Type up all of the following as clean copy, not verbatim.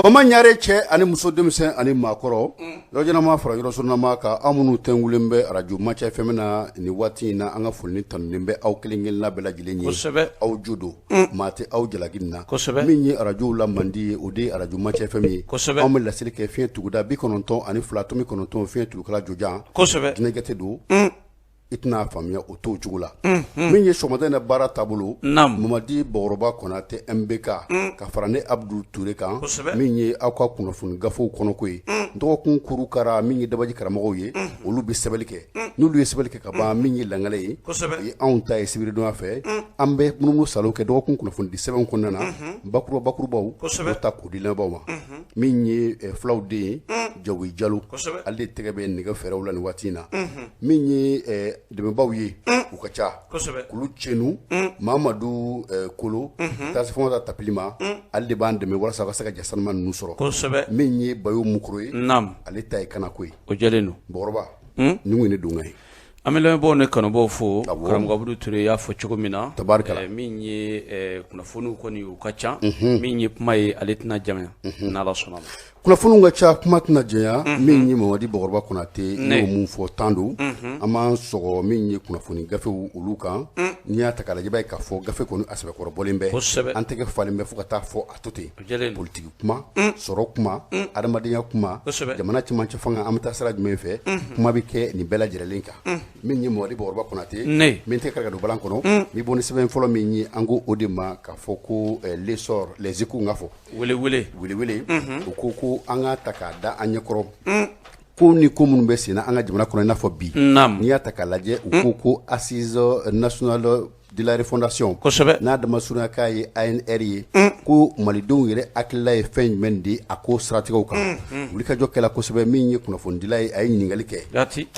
Mama ɲare cɛ ani muso, denmisɛn ani maakɔrɔ, yɔrɔjanama fara yɔrɔsurunama kan, aw minnu tɛnkulen bɛ arajo Maca FM na nin waati in na, an ka foli ni tanuni bɛ aw kelen kelenna bɛɛ lajɛlen ye. Aw jo don, maa tɛ aw jalaki nin na. Min ye arajow la mandi ye, o de ye arajo Maca FM ye. Anw bɛ laseli kɛ fiɲɛ tuguda 92.9, fiɲɛ tulukala jɔjan. Jinɛjate don, i tɛna a faamuya o t'o cogo la. Min ye sɔgɔmada in na baara taabolo, Mamadi Bakɔrɔba Konatɛ MBK ka fara ne Abudu Ture kan, min ye aw ka kunnafoni gafew kɔnɔko ye. Dɔgɔkun kurukara, min ye dabaji karamɔgɔw ye, olu bɛ sɛbɛnni kɛ. N'olu ye sɛbɛnni kɛ ka ban, min ye langale ye, o ye anw ta ye sibiridon fɛ. An bɛ munumunu salo kɛ dɔgɔkun kunnafonidi sɛbɛnw kɔnɔna na, bakuruba bakurubaw o ta k'o di lamɛnbaaw ma. Min ye fulaw den ye, Jawoyi Jalo, ale de tɛgɛ bɛ nɛgɛ fɛɛrɛw la nin waati in na. Min ye dɛmɛbaaw ye, u ka ca. Kulu cɛnu Mamadu Kolo tasifɔn ta tapili ma, ale de b'an dɛmɛ walasa ka se ka ja sanuma ninnu sɔrɔ. Min ye Bayo Mukoro ye, ale ta ye kanako ye. O jɛlen don. Bakɔrɔba, nin kun ye ne donkan ye. An bɛ lamɛnbaaw ni kanubaw fo. Karamɔgɔ Abudu Ture y'a fɔ cogo min na, tabarikala, min ye kunnafoniw kɔni, u ka ca. Min ye kuma ye, ale tɛna janya n'Ala sɔnna ma. Kunnafoniw ka ca, kuma tɛna janya. Min ye Mamadi Bakɔrɔba Konatɛ, ne y'o mun fɔ tan don, an b'an sɔgɔ min ye kunnafoni gafew olu kan. N'i y'a ta k'a lajɛ, i b'a ye k'a fɔ gafe kɔni a sɛbɛkɔrɔ bɔlen bɛ, an tɛgɛ falen bɛ fo ka taa fɔ a to ten. Politiki kuma, sɔrɔ kuma, adamadenya kuma, jamana cɛmancɛ fanga, an bɛ taa sira jumɛn fɛ, kuma bɛ kɛ nin bɛɛ lajɛlen kan. Min ye Mamadi Bakɔrɔba Konatɛ, min tɛ kari ka don balan kɔnɔ, n bɛ bɔ ni sɛbɛn fɔlɔ min ye, an ko o de ma k'a fɔ ko L'Essor, Les Échos, n k'a fɔ welewele. Welewele. U ko ko an k'a ta k'a da an ɲɛkɔrɔ, ko ni ko minnu bɛ sen na an ka jamana kɔnɔ, i n'a fɔ bi, n'i y'a ta k'a lajɛ, u ko ko Assise nationale de la refondation, n'a dama surunya k'a ye ANR ye, ko malidenw yɛrɛ hakilila ye fɛn jumɛn de a ko siratigɛw kan. Wulikajɔ kɛla kosɛbɛ. Min ye kunnafonidila ye, a ye ɲininkali kɛ,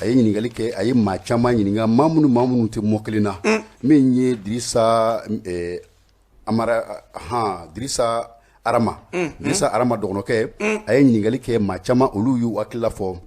a ye ɲininkali kɛ, a ye maa caman ɲininka, maa minnu maa minnu tɛ mɔ kelen na. Min ye Dirisa Amara, hɔn, Dirisa Arama, Dirisa Arama dɔgɔnɔkɛ, a ye ɲininkali kɛ maa caman, olu y'u hakilila fɔ.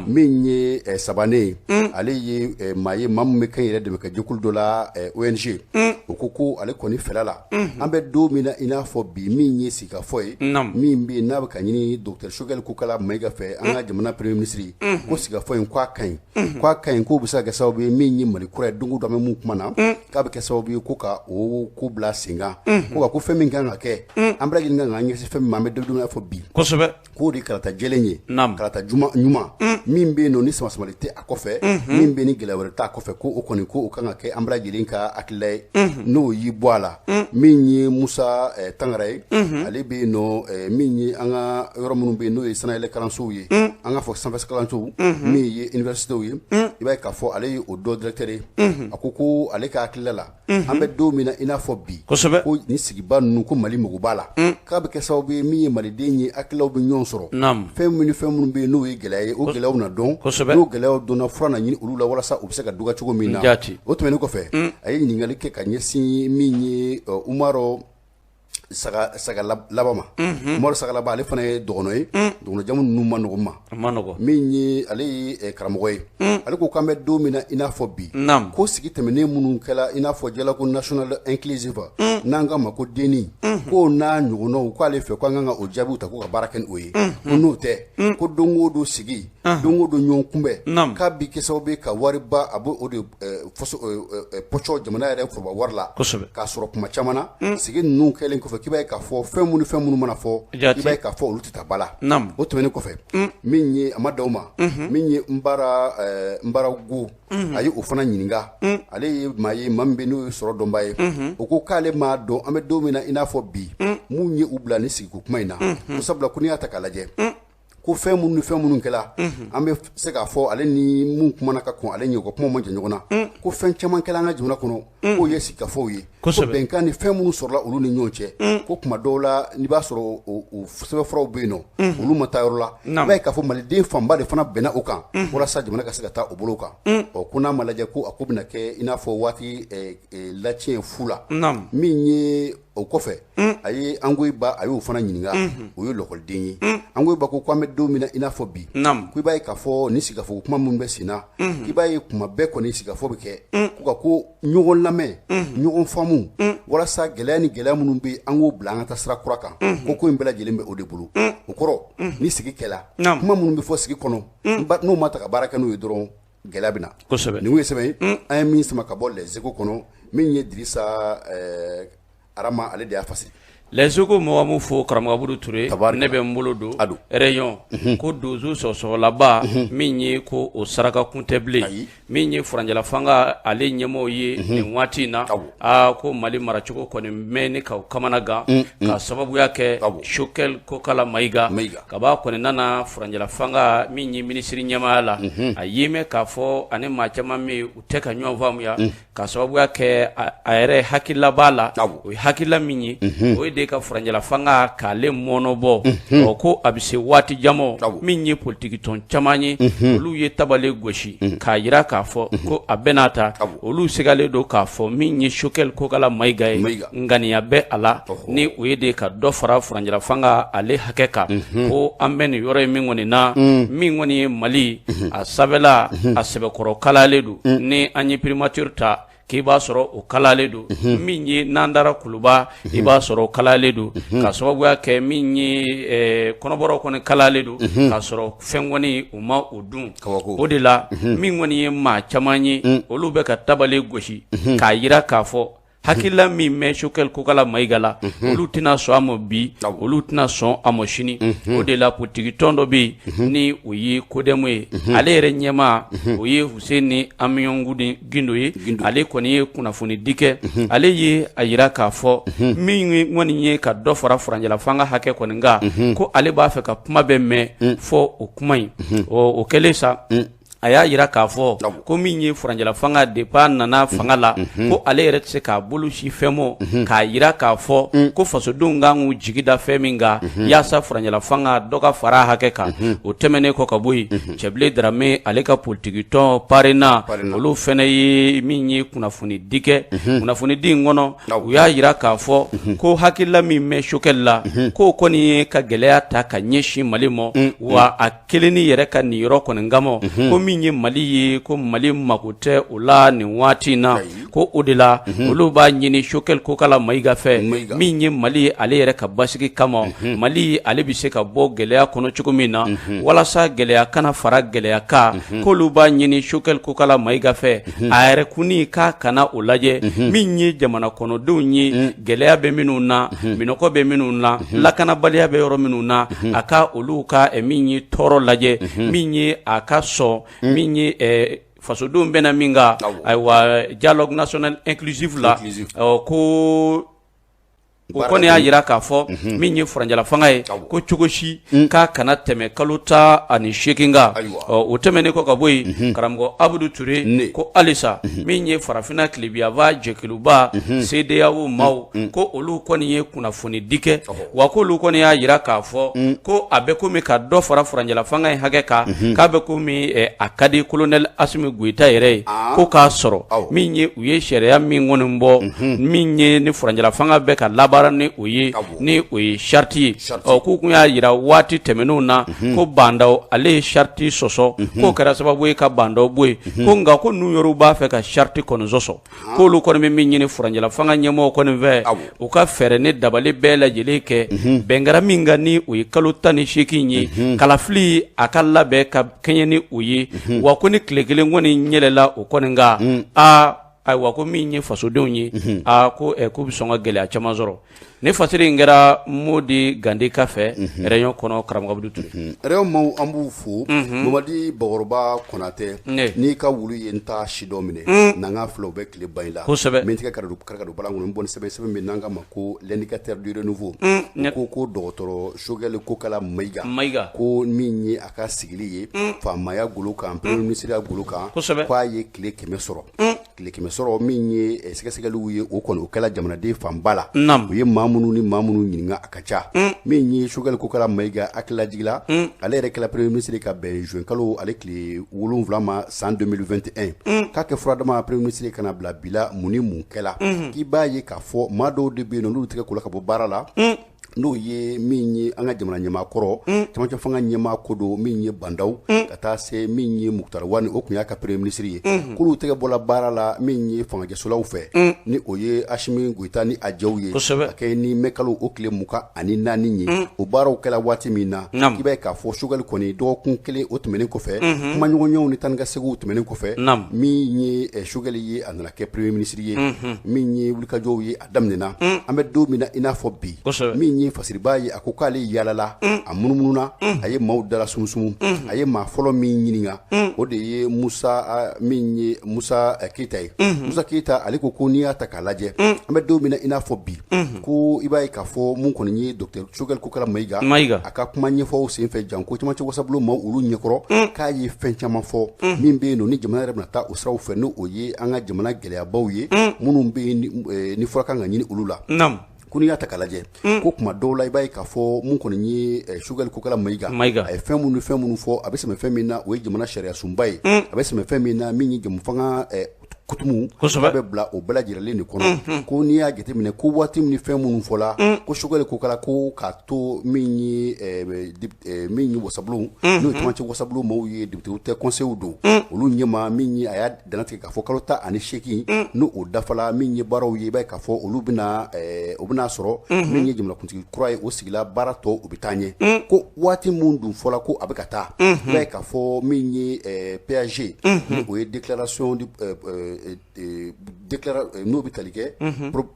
Min ye Sabannen ye, ale ye maa ye, maa min bɛ kɛ yɛrɛ dɛmɛ kɛ jɛkulu dɔ la, ONG. O ko ko ale kɔni fɛla la, an bɛ don min na i n'a fɔ bi, min ye sigikafɔ ye min bɛ yen n'a bɛ ka ɲini docteur Choguel Kokala Mayiga fɛ, an ka jamana premier ministre, ko sigikafɔ in, k'a ka ɲi, k'a ka ɲi, k'o bɛ se ka kɛ sababu ye, min ye Mali kura ye don o don an bɛ mun kuma na, k'a bɛ kɛ sababu ye ko ka o ko bila sen kan. Ko ko fɛn min kan ka kɛ, an bɛɛ lajɛlen kan k'an ɲɛsin fɛn min ma, an bɛ don min na fɔ bi, k'o de kalata jɛlen ye, kalata ɲuman min bɛ yen nɔ ni samasamali tɛ a kɔfɛ, min bɛ ni gɛlɛya wɛrɛ t'a kɔfɛ, ko o kɔni, ko o kan ka kɛ an bɛɛ lajɛlen ka hakilila ye. N'o y'i bɔ a la, min ye Musa Tangara ye, ale bɛ yen nɔ, min ye an ka yɔrɔ minnu bɛ yen n'o ye sanayɛlɛ kalansow ye, an ka fɔ sanfɛ kalansow, min ye universitéw ye, i b'a ye k'a fɔ ale ye o dɔ directeur ye. A ko ko ale ka hakilila la, an bɛ don min na i n'a fɔ bi, ko nin sigiba ninnu, ko Mali mago b'a la, k'a bɛ kɛ sababu ye, min ye maliden ye, hakililaw bɛ ɲɔgɔn sɔrɔ. Fɛn minnu ni fɛn minnu bɛ yen n'o ye gɛlɛya ye, o gɛlɛyaw na dɔn. N'o gɛlɛyaw dɔnna, fura na ɲini olu la walasa u bɛ se ka dɔgɔya cogo min na. O tɛmɛnen kɔfɛ, a ye ɲininkali kɛ ka ɲɛsin min ye Umaru Saga Laba ma. Umaru Saga Laba, ale fana ye dɔgɔnɔ ye, dɔgɔnɔ jamu ninnu ma nɔgɔn ma. Min ye ale ye karamɔgɔ ye, ale ko k'an bɛ don min na i n'a fɔ bi, ko sigi tɛmɛnen minnu kɛla, i n'a fɔ dialogue national inclusif, n'an k'a ma ko DNI, ko n'a ɲɔgɔnnaw, k'ale fɛ ko an kan ka o jaabiw ta ko ka baara kɛ ni o ye. Ko n'o tɛ, ko don o don sigi, don o don ɲɔgɔn kunbɛn, k'a bɛ kɛ sababu ye ka wariba, a b'o de pɔcɔ jamana yɛrɛ foroba wari la. K'a sɔrɔ kuma caman na, sigi ninnu kɛlen kɔfɛ, k'i b'a ye k'a fɔ fɛn minnu fɛn minnu mana fɔ, i b'a ye k'a fɔ olu tɛ taa ba la. O tɛmɛnen kɔfɛ, min ye a ma d'aw ma, min ye Nbara Go, a ye o fana ɲininka. Ale ye maa ye, maa min bɛ n'o ye sɔrɔ dɔnba ye. O ko k'ale m'a dɔn, an bɛ don min na i n'a fɔ bi, mun ye u bila ni sigiko kuma in na, ko sabula ko n'i y'a ta k'a lajɛ, ko fɛn minnu ni fɛn minnu kɛla, an bɛ se k'a fɔ ale ni mun kumana ka kɔn ale ɲɛ, u ka kuma man jan ɲɔgɔn na, ko fɛn caman kɛla an ka jamana kɔnɔ, k'o ye sigikafɔw ye, ko bɛnkan ni fɛn minnu sɔrɔla olu ni ɲɔgɔn cɛ, ko kuma dɔw la n'i b'a sɔrɔ o sɛbɛnfuraw bɛ yen nɔ, olu ma taa yɔrɔ la. I b'a ye k'a fɔ maliden fanba de fana bɛnna o kan walasa jamana ka se ka taa o bolo kan. Ɔ, ko n'a ma lajɛ, ko a ko bɛna kɛ i n'a fɔ waati latiɲɛ fu la. Min ye O kɔfɛ a ye Angoyiba, a y'o fana ɲininka, o ye lɔkɔliden ye. Angoyiba ko an bɛ don min na i n'a fɔ bi, ko i b'a ye k'a fɔ ni sigikafɔ kuma minnu bɛ sen na, k'i b'a ye kuma bɛɛ kɔni sigikafɔ bɛ kɛ, ko ka ko ɲɔgɔn lamɛn, ɲɔgɔn faamu, walasa gɛlɛya ni gɛlɛya minnu bɛ, an k'o bila, an ka taa sira kura kan, ko in bɛɛ lajɛlen bɛ o de bolo. O kɔrɔ, ni sigi kɛla, kuma minnu bɛ fɔ sigi kɔnɔ, n'o ma ta ka baara kɛ n'o ye dɔrɔn, gɛlɛya bɛ na. Nin ye sɛbɛn ye an ye min sama ka bɔ Les Échos kɔnɔ. Min ye Dirisa Arama, ale de y'a fasiri. Les Échos mɔgɔ mun fo, karamɔgɔ Abudu Ture, ne bɛ n bolo don Réunion ko donso sɔgɔsɔgɔlaba min ye, ko o saraka kun tɛ bilen. Min ye furancɛla fanga ale ɲɛmɔgɔw ye nin waati in na, aa, ko Mali maracogo kɔni mɛn ka kamana gan ka sababuya kɛ Choguel Kokala Mayiga kaba kɔni nana furancɛla fanga min ye minisiri ɲɛmaaya la. A ye mɛn k'a fɔ ani maa caman min u tɛ ka ɲɔgɔn faamuya ka sababuya kɛ a yɛrɛ hakilila b'a la. O ye hakilila min ye, o ye de ka furancɛla fanga k'ale mɔnɔbɔ. Ɔ, ko a bɛ se waati jan min ye, politiki tɔn caman ye, olu ye tabale gosi k'a jira k'a fɔ ko a bɛɛ n'a ta, olu sigalen don k'a fɔ min ye Choguel Kokala Mayiga ye, ŋaniya bɛ a la ni o ye de ka dɔ fara furancɛla fanga ale hakɛ kan. Ko an bɛ nin yɔrɔ in min kɔni na, min kɔni ye Mali a sɛbɛla, a sɛbɛkɔrɔ kalalen don. Ni an ye primature ta, k'i b'a sɔrɔ o kalalen don. Min ye n'an taara Kuluba, i b'a sɔrɔ o kalalen don, ka sababuya kɛ min ye kɔnɔbɔrɔ kɔni kalalen don, k'a sɔrɔ fɛn kɔni u ma o dun. O de la, min kɔni ye maa caman ye, olu bɛ ka tabale gosi k'a jira k'a fɔ hakilila min bɛ Choguel Kokala Mayiga la, olu tɛna sɔn a ma bi, olu tɛna sɔn a ma sini. O de la, politiki tɔn dɔ bɛ yen ni o ye CODEM ye, ale yɛrɛ ɲɛmaa o ye Huseni Amiɔn Gindo ye. Ale kɔni ye kunnafoni di kɛ, ale ye a jira k'a fɔ min kɔni ye ka dɔ fara furancɛla fanga hakɛ kɔni kan, ko ale b'a fɛ ka kuma bɛ mɛn fɔ o kuma in. O kɛlen sa, a y'a jira k'a fɔ ko min ye furancɛla fanga, depuis a nana fanga la, ko ale yɛrɛ tɛ se k'a bolo si fɛn mɔ k'a jira k'a fɔ ko fasodenw kan k'u jigi da fɛn min kan yaasa furancɛla fanga dɔ ka fara hakɛ kan. O tɛmɛnen kɔ ka bɔ yen, Cɛbilen Darame, ale ka politiki tɔn PARENA, olu fana ye min ye kunnafoni di kɛ. Kunnafoni di in kɔnɔ, u y'a jira k'a fɔ ko hakilila min bɛ Choguel la, k'o kɔni ye ka gɛlɛya ta ka ɲɛsin Mali ma, wa a kelen ni yɛrɛ ka nin yɔrɔ kɔni kama, ko min ye Mali ye, ko Mali mako tɛ o la nin waati in na. Ko o de la, olu b'a ɲini Choguel Kokala Mayiga fɛ, min ye Mali ale yɛrɛ ka basigi kama, Mali ale bɛ se ka bɔ gɛlɛya kɔnɔ cogo min na, walasa gɛlɛya kana fara gɛlɛya kan, k'olu b'a ɲini Choguel Kokala Mayiga fɛ, a yɛrɛ kunni k'a kana o lajɛ, min ye jamana kɔnɔdenw ye, gɛlɛya bɛ minnu na, minɔgɔ bɛ minnu na, lakanabaliya bɛ yɔrɔ minnu na, a ka olu ka min ye tɔɔrɔ lajɛ, min ye a ka sɔn min ye fasodenw bɛna min kan, ayiwa, dialogue national inclusif la. Ko o kɔni y'a jira k'a fɔ min ye furancɛla fanga ye, ko cogo si k'a kana tɛmɛ kalo 18 kan. O tɛmɛnen kɔ ka bɔ yen, karamɔgɔ Abudu Ture, ko halisa min ye farafinna tilebinyanfan jɛkuluba CEDEAO maaw, ko olu kɔni ye kunnafoni di kɛ, wa k'olu kɔni y'a jira k'a fɔ ko a bɛ komi ka dɔ fara furancɛla fanga in hakɛ kan, k'a bɛ komi a ka di colonel Asimi Goyita yɛrɛ ye, ko k'a sɔrɔ min ye u ye sariya min kɔni bɔ, min ye ni furancɛla fanga bɛ ka labaara ni o ye, ni o ye charte ye. Ɔ, k'u kun y'a jira waati tɛmɛnenw na ko Bah N'Daw ale ye charte sɔsɔ, k'o kɛra sababu ye ka Bah N'Daw bɔ yen, ko nka ko ninnu yɛrɛw b'a fɛ ka charte kɔni sɔsɔ. K'olu kɔni bɛ min ɲini furancɛla fanga ɲɛmɔgɔw kɔni fɛ, u ka fɛɛrɛ ni dabali bɛɛ lajɛlen kɛ, bɛn kɛra min kan ni o ye kalo 18 ye, kalafili a ka labɛn ka kɛɲɛ ni o ye. Wa ko ni tile kelen kɔni yɛlɛla o kɔni kan, aa, ayiwa, ko min ye fasodenw ye, aa, ko k'u bɛ sɔn ka gɛlɛya caman sɔrɔ. Ni fasiri in kɛra Modi Gandika fɛ Réunion kɔnɔ, karamɔgɔ Abudu Ture. Réunion maaw, an b'u fo. Mamadi Bakɔrɔba Konatɛ, n'i ka wulu ye n ta si dɔ minɛ, n'an ka filɛ, u bɛ tile ban i la. Min tigɛ ka don balan kɔnɔ, n bɔ ni sɛbɛn min n'an k'a ma ko L'indicateur du renouveau, ko dɔgɔtɔrɔ Choguel Kokala Mayiga, ko min ye a ka sigili ye faamaya golo kan, premier ministre ya golo kan, k'a ye tile 100 sɔrɔ. Tile 100 sɔrɔ min ye sɛgɛsɛgɛliw ye, o kɔni o kɛla jamanaden fanba la. U ye maa minnu ni maa minnu ɲininka, a ka ca. Min ye Choguel Kokala Mayiga hakililajigin la, ale yɛrɛ kɛla premier ministre ka bɛn juin kalo ale tile 7 ma san 2021. K'a kɛ furadama premier ministre ka na bila bi la, mun ni mun kɛla? K'i b'a ye k'a fɔ maa dɔw de bɛ yen nɔ, n'olu tɛgɛ kola ka bɔ baara la, n'o ye min ye an ka jamana ɲɛmaa kɔrɔ, camancɛ fanga ɲɛmaa ko don, min ye Bah N'Daw, ka taa se min ye Moctar Ouane, o tun y'a ka premier ministre ye, k'olu tɛgɛ bɔla baara la min ye fangajɛsolaw fɛ, ni o ye Assimi Goïta ni a jɛw ye, ka kɛ ni mai kalo o tile 24 ye. O baaraw kɛla waati min na, k'i b'a ye k'a fɔ Choguel kɔni, dɔgɔkun kelen o tɛmɛnen kɔfɛ, kumaɲɔgɔnyaw ni taa ni ka seginw tɛmɛnen kɔfɛ, min ye Choguel ye, a nana kɛ premier ministre ye. Min ye wulikajɔw ye, a daminɛna. An bɛ don min na i n'a fɔ bi, min ye Fasiriba ye, a ko k'ale yaalala, a munumununa, a ye maaw dala sumusumu. A ye maa fɔlɔ min ɲininka, o de ye Musa, min ye Musa Keyita ye. Musa Keyita, ale ko ko n'i y'a ta k'a lajɛ, an bɛ don min na i n'a fɔ bi, ko i b'a ye k'a fɔ mun kɔni ye docteur Choguel Kokala Mayiga, a ka kuma ɲɛfɔw senfɛ, janko camancɛ wasabulon maaw olu ɲɛkɔrɔ, k'a ye fɛn caman fɔ min bɛ yen nɔ ni jamana yɛrɛ bɛna taa o siraw fɛ, n'o ye an ka jamana gɛlɛyabaw ye minnu bɛ yen ni fura kan ka ɲini olu la. Ko n'i y'a ta k'a lajɛ, ko kuma dɔw la i b'a ye k'a fɔ mun kɔni ye Choguel Kokala Mayiga, a ye fɛn minnu ni fɛn minnu fɔ, a bɛ sɛmɛ fɛn min na, o ye jamana sariya sunba ye, a bɛ sɛmɛ fɛn min na, min ye jamufanga kutumu, a bɛ bila o bɛɛ lajɛlen de kɔnɔ. Ko n'i y'a jateminɛ, ko waati min ni fɛn minnu fɔla, ko Choguel Kokala ko k'a to min ye wasabulon, n'o ye camancɛ wasabulon maaw ye, députés tɛ, conseillers don, olu ɲɛma, min ye a y'a dantigɛ k'a fɔ kalo 18, n'o o dafala, min ye baaraw ye, i b'a ye k'a fɔ olu bɛna o bɛna sɔrɔ min ye jamanakuntigi kura ye, o sigila, baara tɔ o bɛ taa ɲɛ. Ko waati min dun fɔla ko a bɛ ka taa, i b'a ye k'a fɔ min ye PAG, ni o ye déclaration, n'o bɛ tali kɛ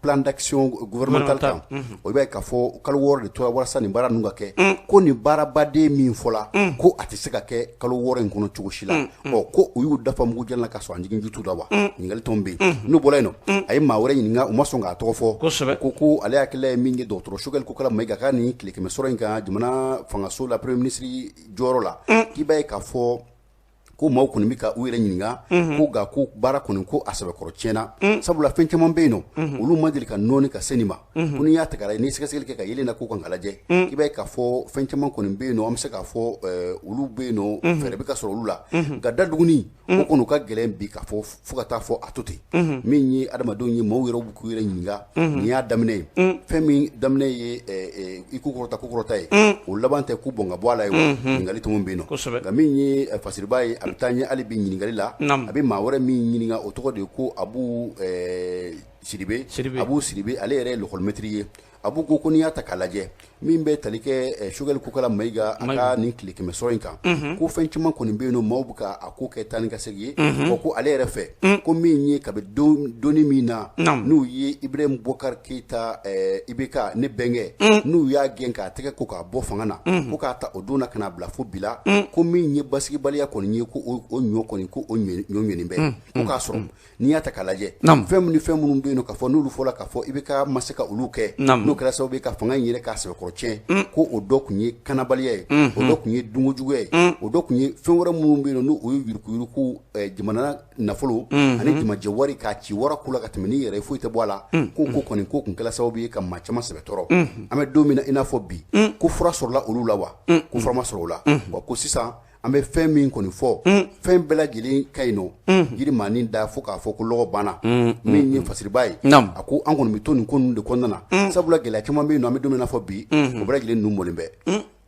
plan d'action gouvernemental kan, o b'a ye k'a fɔ kalo 6 de tora walasa nin baara ninnu ka kɛ. Ko nin baarabaden min fɔla, ko a tɛ se ka kɛ kalo 6 in kɔnɔ cogo si la. Ɔ, ko u y'u dafa mugu jalan na ka sɔrɔ an jigin ju t'u la wa? Ɲininkali tɔw bɛ yen. N'o bɔra yen nɔ, a ye maa wɛrɛ ɲininka, u ma sɔn k'a tɔgɔ fɔ. Ko ale hakilila ye min ye dɔgɔtɔrɔ Choguel Kokala Mayiga ka nin tile 100 sɔrɔ in kan jamana fangaso la, premier ministre jɔyɔrɔ la, k'i b'a ye k'a fɔ ko maaw kɔni bɛ ka u yɛrɛ ɲininka, ko nka ko baara kɔni ko a sɛbɛkɔrɔ tiɲɛna, sabula fɛn caman bɛ yen nɔ, olu ma deli ka nɔɔni ka se nin ma. Ko n'i y'a ta k'a lajɛ, n'i sɛgɛsɛgɛli kɛ ka yelen na ko kan ka lajɛ, i b'a ye k'a fɔ fɛn caman kɔni bɛ yen nɔ, an bɛ se k'a fɔ olu bɛ yen nɔ, fɛɛrɛ bɛ ka sɔrɔ olu la, nka daduguni o kɔni ka gɛlɛn bi k'a fɔ fo ka taa fɔ a to ten. Min ye adamadenw ye, maaw yɛrɛ b'u k'u yɛrɛ ɲininka, nin y'a daminɛ ye, fɛn min daminɛ ye i ko kɔrɔta ko kɔrɔta ye, o laban tɛ ko bɔn ka bɔ a la ye wa? Ɲininkali tɔw bɛ yen nɔ. Nka min ye Fasiriba ye, a bɛ taa ɲɛ hali bi ɲininkali la. A bɛ maa wɛrɛ min ɲininka, o tɔgɔ de ye ko Abu Sidibe. Abu Sidibe, ale yɛrɛ ye lɔkɔlimɛtiri ye. Abu ko n'i y'a ta k'a lajɛ, min bɛ tali kɛ Choguel Kokala Mayiga a ka nin tile 100 sɔrɔ in kan, ko fɛn caman kɔni bɛ yen nɔ, maaw bɛ ka a ko kɛ taa ni ka segin ye. Ko ale yɛrɛ fɛ, ko min ye kabi donni min na n'u ye Ibrahim Boubacar Keïta, IBK ne bɛnkɛ, n'u y'a gɛn k'a tɛgɛ ko k'a bɔ fanga na, ko k'a ta o don na ka n'a bila fo bi la, ko min ye basigibaliya kɔni ye, ko o ɲɔ kɔni ko o ɲɔ ɲɔni bɛ ko k'a sɔrɔ n'i y'a ta k'a lajɛ, fɛn minnu ni fɛn minnu bɛ yen k'a fɔ n'olu fɔla k'a fɔ IBK ma se ka olu kɛ, n'o kɛra sababu ye ka fanga in yɛrɛ k'a sɛbɛkɔrɔ tiɲɛ, ko o dɔ tun ye kanabaliya ye, o dɔ tun ye dunkojuguya ye, o dɔ tun ye fɛn wɛrɛ minnu bɛ yen n'o ye yuruguyurugu, jamana nafolo ani jamajɛ wari k'a ci wara ku la ka tɛmɛ n'i yɛrɛ foyi tɛ bɔ a la, ko kɔni ko tun kɛra sababu ye ka maa caman sɛbɛ tɔɔrɔ. An bɛ don min na i n'a fɔ bi, ko fura sɔrɔla olu la wa? Ko fura ma sɔrɔ o la wa? Ko sisan an bɛ fɛn min kɔni fɔ, fɛn bɛɛ lajɛlen ka ɲi nɔ, jiri maanin da fo k'a fɔ ko lɔgɔ banna. Min ye Fasiriba ye, a ko an kɔni bɛ to nin ko ninnu de kɔnɔna na, sabula gɛlɛya caman bɛ yen nɔ, an bɛ don min na fɔ bi, o bɛɛ lajɛlen ninnu mɔlen bɛ.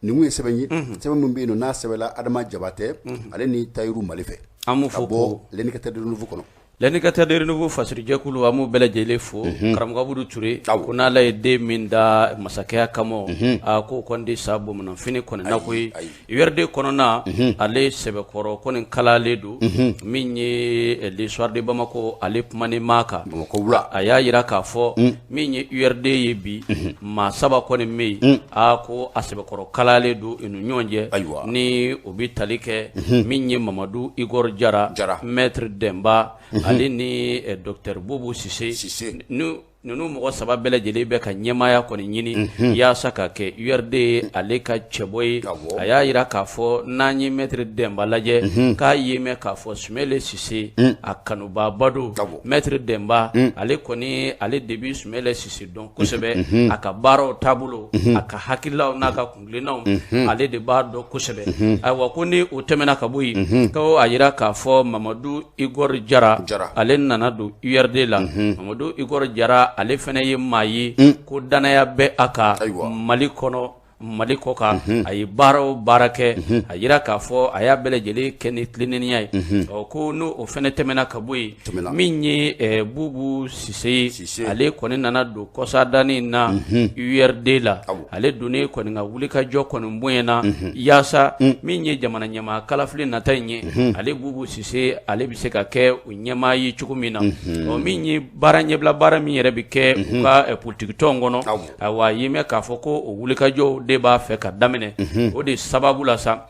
Nin ye sɛbɛn ye, sɛbɛn min bɛ yen nɔ n'a sɛbɛnla Adama Jabatɛ ale ni Tayiru Male fɛ, an b'u fo ka bɔ L'indicateur du Renouveau kɔnɔ. L'indicateur du Renouveau fasirijɛkulu, an b'u bɛɛ lajɛlen fo. Karamɔgɔ Abudu Ture, ko n'Ala ye den min da masakɛya kama, a ko kɔni de sa bamananfini kɔni na koyi. URD kɔnɔna, ale sɛbɛkɔrɔ kɔni kalalen don. Min ye Le Soir de Bamako, ale kumanen maa kan, Bamakɔ wula, a y'a jira k'a fɔ min ye URD ye bi, maa saba kɔni bɛ yen, a ko a sɛbɛkɔrɔ kalalen don u ni ɲɔgɔn cɛ. Ayiwa. Ni o bɛ tali kɛ min ye Mamadu Igor Jara, Jara. Maître Denba, ale ni docteur Boubou Cissé. Cissé. Ni Ninnu mɔgɔ saba bɛɛ lajɛlen bɛ ka ɲɛmaaya kɔni ɲini yaasa ka kɛ URD ale ka cɛbɔ ye. A y'a jira k'a fɔ n'an ye mɛtiri Dɛnba lajɛ, k'a ye mɛn k'a fɔ Sumele Sise a kanubaaba don. Mɛtiri Dɛnba ale kɔni, ale de bɛ Sumele Sise dɔn kosɛbɛ, a ka baaraw taabolo, a ka hakililaw n'a ka kuntilennaw, ale de b'a dɔn kosɛbɛ. Ayiwa, ko ni o tɛmɛna ka bɔ yen, ko a jira k'a fɔ Mamadu Igor Jara, ale nana don URD la. Mamadu Igor Jara, ale fana ye maa ye ko dannaya bɛ a kan Mali kɔnɔ, Mali kɔkan. A ye baara o baara kɛ, a jira k'a fɔ a y'a bɛɛ lajɛlen kɛ ni tilennenya ye. Ɔ, ko n'o o fana tɛmɛna ka bɔ yen, min ye Bubu Sise ye, ale kɔni nana don kɔsadani na URD la. Ale donnen kɔni ka wulikajɔ kɔni bonyana yaasa min ye jamana ɲɛmaa kalafili nata in ye, ale Bubu Sise, ale bɛ se ka kɛ o ɲɛmaa ye cogo min na. Ɔ, min ye baara ɲɛbila baara min yɛrɛ bɛ kɛ u ka politikitɔn kɔnɔ, ayiwa, a ye mɛn k'a fɔ ko o wulikajɔw de b'a fɛ ka daminɛ. O de sababu la sa,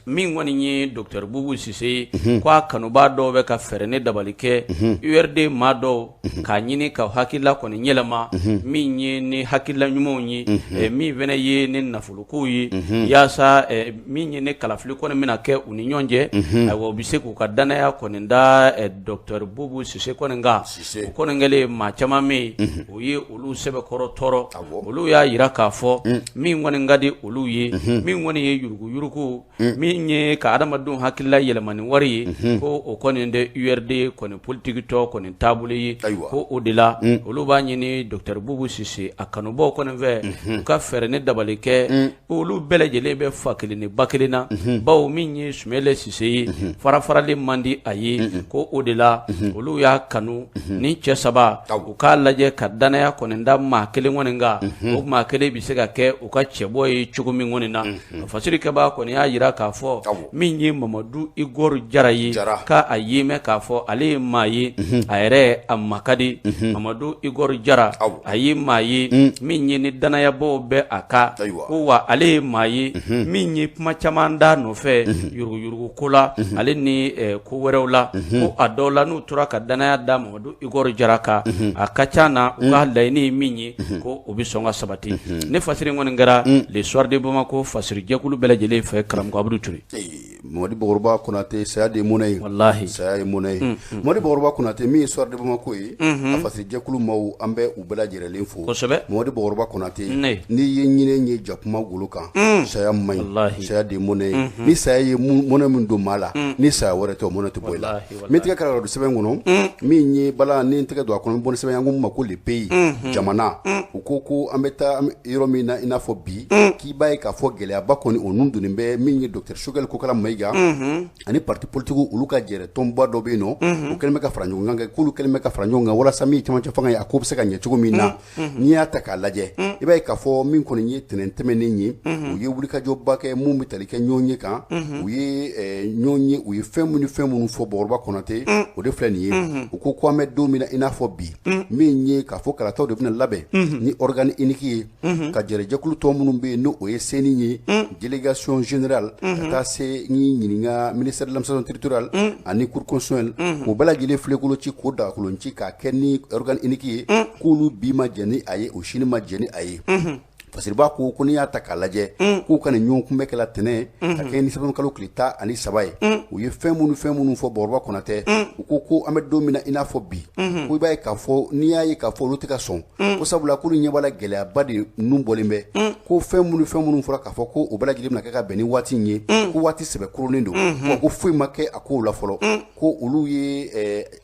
min kɔni ye docteur Bubu Sise ye, ko a kanubaa dɔw bɛ ka fɛɛrɛ ni dabali kɛ, URD maa dɔw, k'a ɲini ka hakilila kɔni yɛlɛma, min ye ni hakilila ɲumanw ye, min fana ye ni nafolokow ye, yaasa min ye ni kalafili kɔni bɛna kɛ u ni ɲɔgɔn cɛ, ayiwa, u bɛ se k'u ka dannaya kɔni da docteur Bubu Sise kɔni kan. O kɔni kɛlen, maa caman min o ye olu sɛbɛkɔrɔ tɔɔrɔ, olu y'a jira k'a fɔ min kɔni ka di olu ye, min kɔni ye yuruguyurugu, min ye ka adamadenw hakilila yɛlɛma ni wari ye, ko o kɔni tɛ URD kɔni politikitɔn kɔni taabolo ye. Ko o de la, olu b'a ɲini docteur Bubu Sise a kanubaw kɔni fɛ, u ka fɛɛrɛ ni dabali kɛ. Olu bɛɛ lajɛlen bɛ fa kelen ni ba kelen na, bawo min ye Sumele Sise ye, fara faralen man di a ye. Ko o de la, olu y'a kanu ni cɛ saba u k'a lajɛ ka dannaya kɔni da maa kelen kɔni kan, o maa kelen bɛ se ka kɛ u ka cɛbɔ ye cogo min kɔni na. Fasirikɛbaa kɔni y'a jira k'a fɔ min ye Mamadu Igor Jara ye, k'a ye mɛn k'a fɔ ale ye maa ye, a yɛrɛ a ma ka di. Mamadu Igor Jara, a ye maa ye min ye ni dannayabaw bɛ a kan, ko wa ale ye maa ye min ye kuma caman da nɔfɛ yuruguyurugu ko la, ale ni ko wɛrɛw la. Ko a dɔw la, n'u tora ka dannaya da Mamadu Igor Jara kan, a ka ca na u ka laɲini ye min ye, ko o bɛ sɔn ka sabati. Ne fasiri kɔni kɛra Le Soir de Bamako fasirijɛkulu bɛɛ lajɛlen fɛ, karamɔgɔ Abudu Ture. Mamadi Bakɔrɔba Konate, saya de ye mɔnɛ ye. Walahi. Saya ye mɔnɛ ye. Mamadi Bakɔrɔba Konate, min ye Soir de Bamako ye, a fasirijɛkulu maaw, an bɛ u bɛɛ lajɛlen fo. Kosɛbɛ. Mamadi Bakɔrɔba Konate, n'i ye ɲinɛ ye jakuma golo kan, saya man ɲi, saya de ye mɔnɛ ye. Ni saya ye mɔnɛ min don maa la, ni saya wɛrɛ tɛ, o mɔnɛ tɛ bɔ i la. Min tɛgɛ kɛra don sɛbɛn kɔnɔ, min ye bala ni tɛgɛ don a kɔnɔ, bɔ sɛbɛn, an ko ma ko Le Pays, jamana. U ko ko an bɛ taa yɔrɔ min na, i n'a fɔ bi, k'i b'a ye k'a fɔ gɛlɛyaba kɔni o nun donnen bɛ min ye docteur Choguel Kokala Mayiga ani parti politique, olu ka jɛrɛ tɔnba dɔ bɛ yen nɔ, u kɛlen bɛ ka fara ɲɔgɔn kan kɛ, k'olu kɛlen bɛ ka fara ɲɔgɔn kan walasa min cɛmancɛ fanga ye, a ko bɛ se ka ɲɛ cogo min na. N'i y'a ta k'a lajɛ, i b'a ye k'a fɔ min kɔni ye tɛnɛn tɛmɛnen ye, u ye wulikajɔba kɛ mun bɛ tali kɛ ɲɔgɔn ye kan. U ye ɲɔgɔn ye, u ye fɛn minnu ni fɛn minnu fɔ, Bakɔrɔba Konate, o de filɛ nin ye. U ko ko an bɛ don min na i n'a fɔ bi, min ye k'a fɔ kalataw de bɛna labɛn ni organe unique ye, ka jɛrɛjɛkulu tɔ minnu bɛ yen, n'o o ye CENI ye, délégation générale, ka taa se ni ɲininka ministère de l'administration territoriale ani cour constitutionnelle, k'o bɛɛ lajɛlen filekolo ci, k'o dagakolon ci, k'a kɛ ni organe unique ye, k'olu bi ma jɛn ni a ye, o sini ma jɛn ni a ye. Fasiriba ko ko n'i y'a ta k'a lajɛ, k'u ka nin ɲɔgɔn kunbɛn kɛla tɛnɛn ka kɛ ni septembre kalo tile 13 ye. U ye fɛn minnu fɔ, Bakɔrɔba Konatɛ, u ko ko an bɛ don min na i n'a fɔ bi, ko i b'a ye k'a fɔ n'i y'a ye k'a fɔ olu tɛ ka sɔn, ko sabula k'olu ɲɛ b'a la gɛlɛyaba de nun bɔlen bɛ, ko fɛn minnu fɔra k'a fɔ ko o bɛɛ lajɛlen bɛna kɛ ka bɛn ni waati in ye, ko waati sɛbɛ koronnen don, wa ko foyi ma kɛ a kow la fɔlɔ. Ko olu ye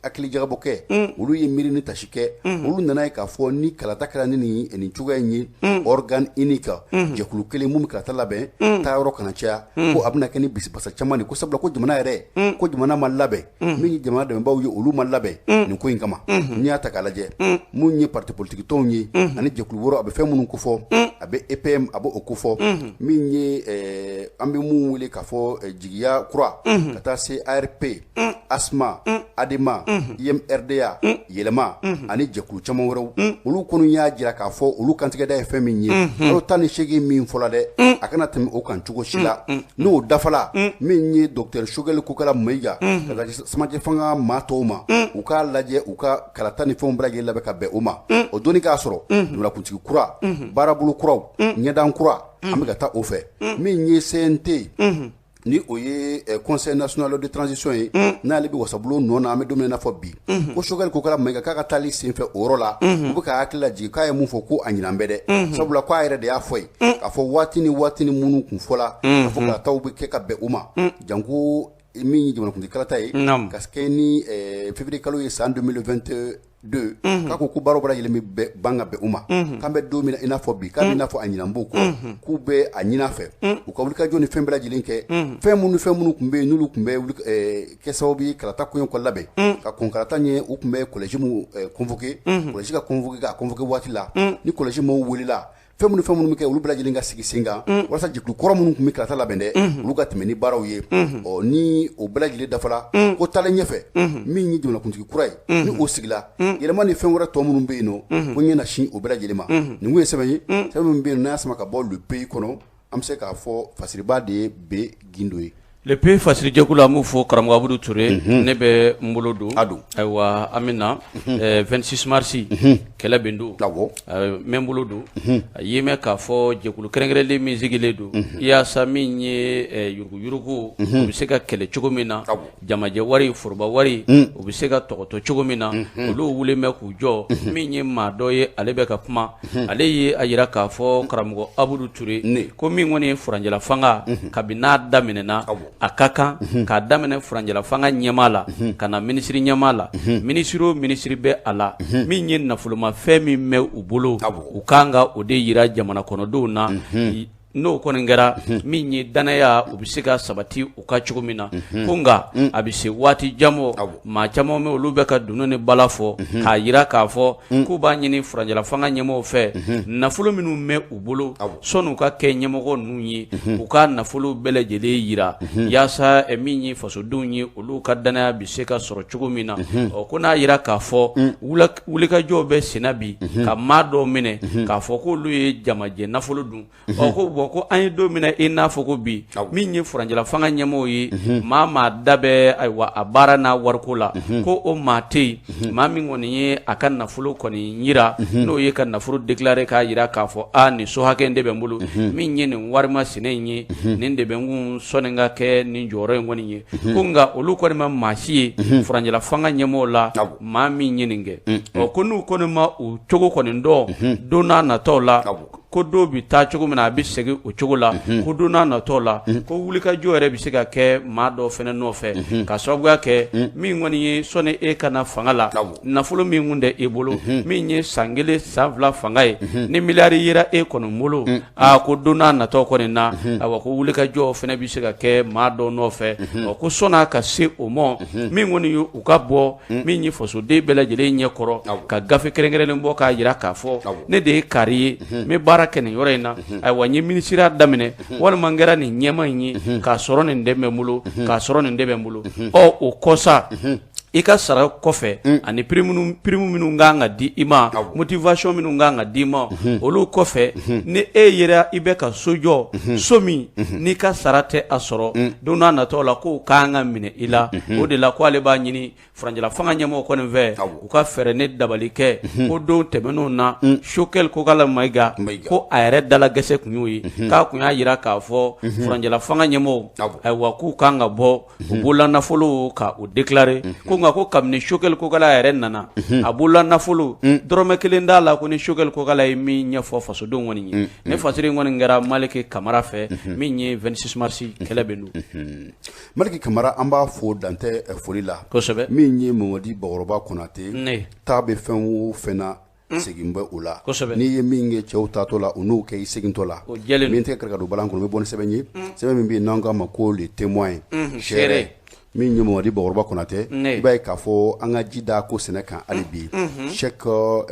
hakili jagabɔ kɛ, olu ye miiri ni tasi kɛ, olu nana ye k'a fɔ ni kalata kɛra ni nin cogoya in ye, organe unique, jɛkulu kelen mun bɛ kalata labɛn, taayɔrɔ kana caya, ko a bɛna kɛ ni bisibasa caman de, ko sabula ko jamana yɛrɛ, ko jamana ma labɛn, min ye jamana dɛmɛbaaw ye, olu ma labɛn nin ko in kama. N'i y'a ta k'a lajɛ, mun ye parti politique tɔnw ye ani jɛkulu wɛrɛw, a bɛ fɛn minnu kofɔ, a bɛ EPM, a bɛ o kofɔ, min ye an bɛ mun wele k'a fɔ jigiya kura, ka taa se ARP, ASMA. Adema, IMRDA, Yɛlɛma ani jɛkulu caman wɛrɛw, olu kɔni y'a jira k'a fɔ olu kantigɛda ye fɛn min ye, kalo 18 min fɔla dɛ, a kana tɛmɛ o kan cogo si la. N'o dafala, min ye docteur Choguel Kokala Mayiga ka taa cɛmancɛ fanga maa tɔw ma, u k'a lajɛ u ka kalata ni fɛnw bɛɛ lajɛlen labɛn ka bɛn o ma. O donni k'a sɔrɔ jamanakuntigi kura, baarabolo kuraw, ɲɛdan kura, an bɛ ka taa o fɛ. Min ye CNT, ni o ye Conseil national de transition ye, n'ale bɛ wasabulon nɔ na, an bɛ don min na i n'a fɔ bi, ko Choguel Kokala Mayiga k'a ka taali senfɛ o yɔrɔ la, u bɛ ka hakili lajigin k'a ye mun fɔ, ko a ɲinan bɛ dɛ, sabula k'a yɛrɛ de y'a fɔ ye k'a fɔ waati ni waati ni minnu kun fɔla k'a fɔ kalataw bɛ kɛ ka bɛn u ma, janko min ye jamanakuntigi kalata ye ka kɛ ni février kalo ye san 2022, k'a ko baaraw bɛɛ lajɛlen bɛ ban ka bɛn u ma. K'an bɛ don min na i n'a fɔ bi, k'a bɛ i n'a fɔ a ɲinan b'u kɔ, k'u bɛ a ɲini a fɛ u ka wulikajɔ ni fɛn bɛɛ lajɛlen kɛ, fɛn minnu tun bɛ yen n'olu tun bɛ kɛ sababu ye kalata koɲɛ ka labɛn ka kɔn kalata ɲɛ. U tun bɛ collège min convoqué, collège ka convoqué k'a convoqué waati la, ni collège maaw welela, fɛn minnu bɛ kɛ, olu bɛɛ lajɛlen ka sigi sen kan walasa jɛkulu kɔrɔ minnu tun bɛ kalata labɛn dɛ, olu ka tɛmɛ ni baaraw ye. Ɔ ni o bɛɛ lajɛlen dafala, ko taalen ɲɛfɛ, min ye jamanakuntigi kura ye, ni o sigila, yɛlɛma ni fɛn wɛrɛ tɔ minnu bɛ yen nɔ, ko ɲɛ na sin o bɛɛ lajɛlen ma. Nin kun ye sɛbɛn ye, sɛbɛn min bɛ yen n'a sama ka bɔ Le Pays kɔnɔ, an bɛ se k'a fɔ fasiriba de ye B Gindo ye. Le Pays fasirijɛkulu, an b'u fo. Karamɔgɔ Abudu Ture, ne bɛ n bolo don. A don. Ayiwa, an bɛ na 26 mars, kɛlɛ bɛ don. N bɛ n bolo don a ye mɛn k'a fɔ jɛkulu kɛrɛnkɛrɛnlen min sigilen don yaasa min ye yuruguyurugu, o bɛ se ka kɛlɛ cogo min na, jamajɛ wari, foroba wari, o bɛ se ka tɔgɔtɔ cogo min na, olu wulilen bɛ k'u jɔ. Min ye maa dɔ ye, ale bɛ ka kuma, ale ye a jira k'a fɔ karamɔgɔ Abudu Ture ko min kɔni ye furancɛla fanga, kabini n'a daminɛna, a ka kan k'a daminɛ furancɛla fanga ɲɛmaa la ka na minisiri ɲɛmaa la, minisiri o minisiri bɛ a la, min ye nafolomafɛn min bɛ u bolo, u kan ka o de jira jamana kɔnɔdenw na. N'o kɔni kɛra, min ye dannaya, o bɛ se ka sabati u kan cogo min na. Ko nka a bɛ se waati jan mɔ, maa caman bɛ, olu bɛ ka dunun ni bala fɔ k'a jira k'a fɔ k'u b'a ɲini furancɛla fanga ɲɛmɔgɔw fɛ, nafolo minnu bɛ u bolo, sɔnni u ka kɛ ɲɛmɔgɔ ninnu ye, u ka nafolo bɛɛ lajɛlen jira yaasa min ye fasodenw ye, olu ka dannaya bɛ se ka sɔrɔ cogo min na. Ɔ ko n'a jira k'a fɔ wulikajɔw bɛ senna bi ka maa dɔw minɛ k'a fɔ k'olu ye jamajɛ nafolo dun. Ɔ ko bɔn, ko an ye don min na i n'a fɔ ko bi, min ye furancɛla fanga ɲɛmɔgɔw ye, maa da bɛ ayiwa a baara n'a wariko la, ko o maa tɛ yen, maa min kɔni ye a ka nafolo kɔni jira, n'o ye ka nafolo déclarer k'a jira k'a fɔ aa nin so hakɛ in de bɛ n bolo, min ye nin wari masina in ye, nin de bɛ n kun sɔnni ka kɛ nin jɔyɔrɔ in kɔni ye. Ko nka olu kɔni ma maa si ye furancɛla fanga ɲɛmɔgɔw la, maa min ye nin kɛ. Ɔ ko n'u kɔni ma o cogo kɔni dɔn, don n'a nataw la, ko dɔw bɛ taa cogo min na, a bɛ segin o cogo la. Ko don n'a natɔ la, ko wulikajɔ yɛrɛ bɛ se ka kɛ maa dɔw fana nɔfɛ, ka sababuya kɛ min kɔni ye sɔnni e ka na fanga la, nafolo min kun tɛ e bolo, min ye san 1 san 2 fanga ye, ni miliyari yera e kɔni bolo, aa ko don n'a natɔ kɔni na, awa ko wulikajɔ fana bɛ se ka kɛ maa dɔw nɔfɛ. Ɔ ko sɔnni ka se o ma, min kɔni ye u ka bɔ min ye fasoden bɛɛ lajɛlen ɲɛ kɔrɔ, ka gafe kɛrɛnkɛrɛnnen bɔ k'a jira k'a fɔ ne de ye kari ye, n bɛ baara kɛ nin yɔrɔ in na, ayiwa n ye minisiriya daminɛ walima n kɛra nin ɲɛmaa in ye, k'a sɔrɔ nin de bɛ n bolo, k'a sɔrɔ nin de bɛ n bolo. Ɔ o kɔ sa, i ka sara kɔfɛ ani prime minnu kan ka di i ma, motivation minnu kan ka di i ma, olu kɔfɛ, ni e yɛrɛ i bɛ ka so jɔ, so min n'i ka sara tɛ a sɔrɔ, don n'a natɔ la k'o kan ka minɛ i la. O de la ko ale b'a ɲini furancɛla fanga ɲɛmɔgɔw kɔni fɛ, u ka fɛɛrɛ ni dabali kɛ. Ko don tɛmɛnenw na, Choguel Kokala Mayiga ko a yɛrɛ dala gɛsɛ kun y'o ye, k'a kun y'a jira k'a fɔ furancɛla fanga ɲɛmɔgɔw, ayiwa k'u kan ka bɔ u bolola nafolo ka o déclarer. Ko nka ko kabini Choguel Kokala yɛrɛ nana, a bolola nafolo dɔrɔmɛ kelen t'a la ko ni Choguel Kokala ye min ɲɛfɔ fasodenw kɔni ye. Ne fasiri kɔni kɛra Maliki Kamara fɛ, min ye 26 mars kɛlɛ bɛ don. Maliki Kamara, an b'a fo dantɛ foli la. Kosɛbɛ. Min ye Mamadi Bakɔrɔba Konate ta bɛ fɛn o fɛn na, segin bɛ o la. Kosɛbɛ. N'i ye min kɛ cɛw taatɔ la, u n'o kɛ i segintɔ la. O jɛlen. Min tɛ kari ka don balan kɔnɔ, bɛ bɔ ni sɛbɛn ye, sɛbɛn min bɛ yen n'an k'a ma ko Le Témoin, seere. Min ye Mamadi Bakɔrɔba Konatɛ, i b'a ye k'a fɔ an ka ji da ko sɛnɛ kan hali bi, Cheick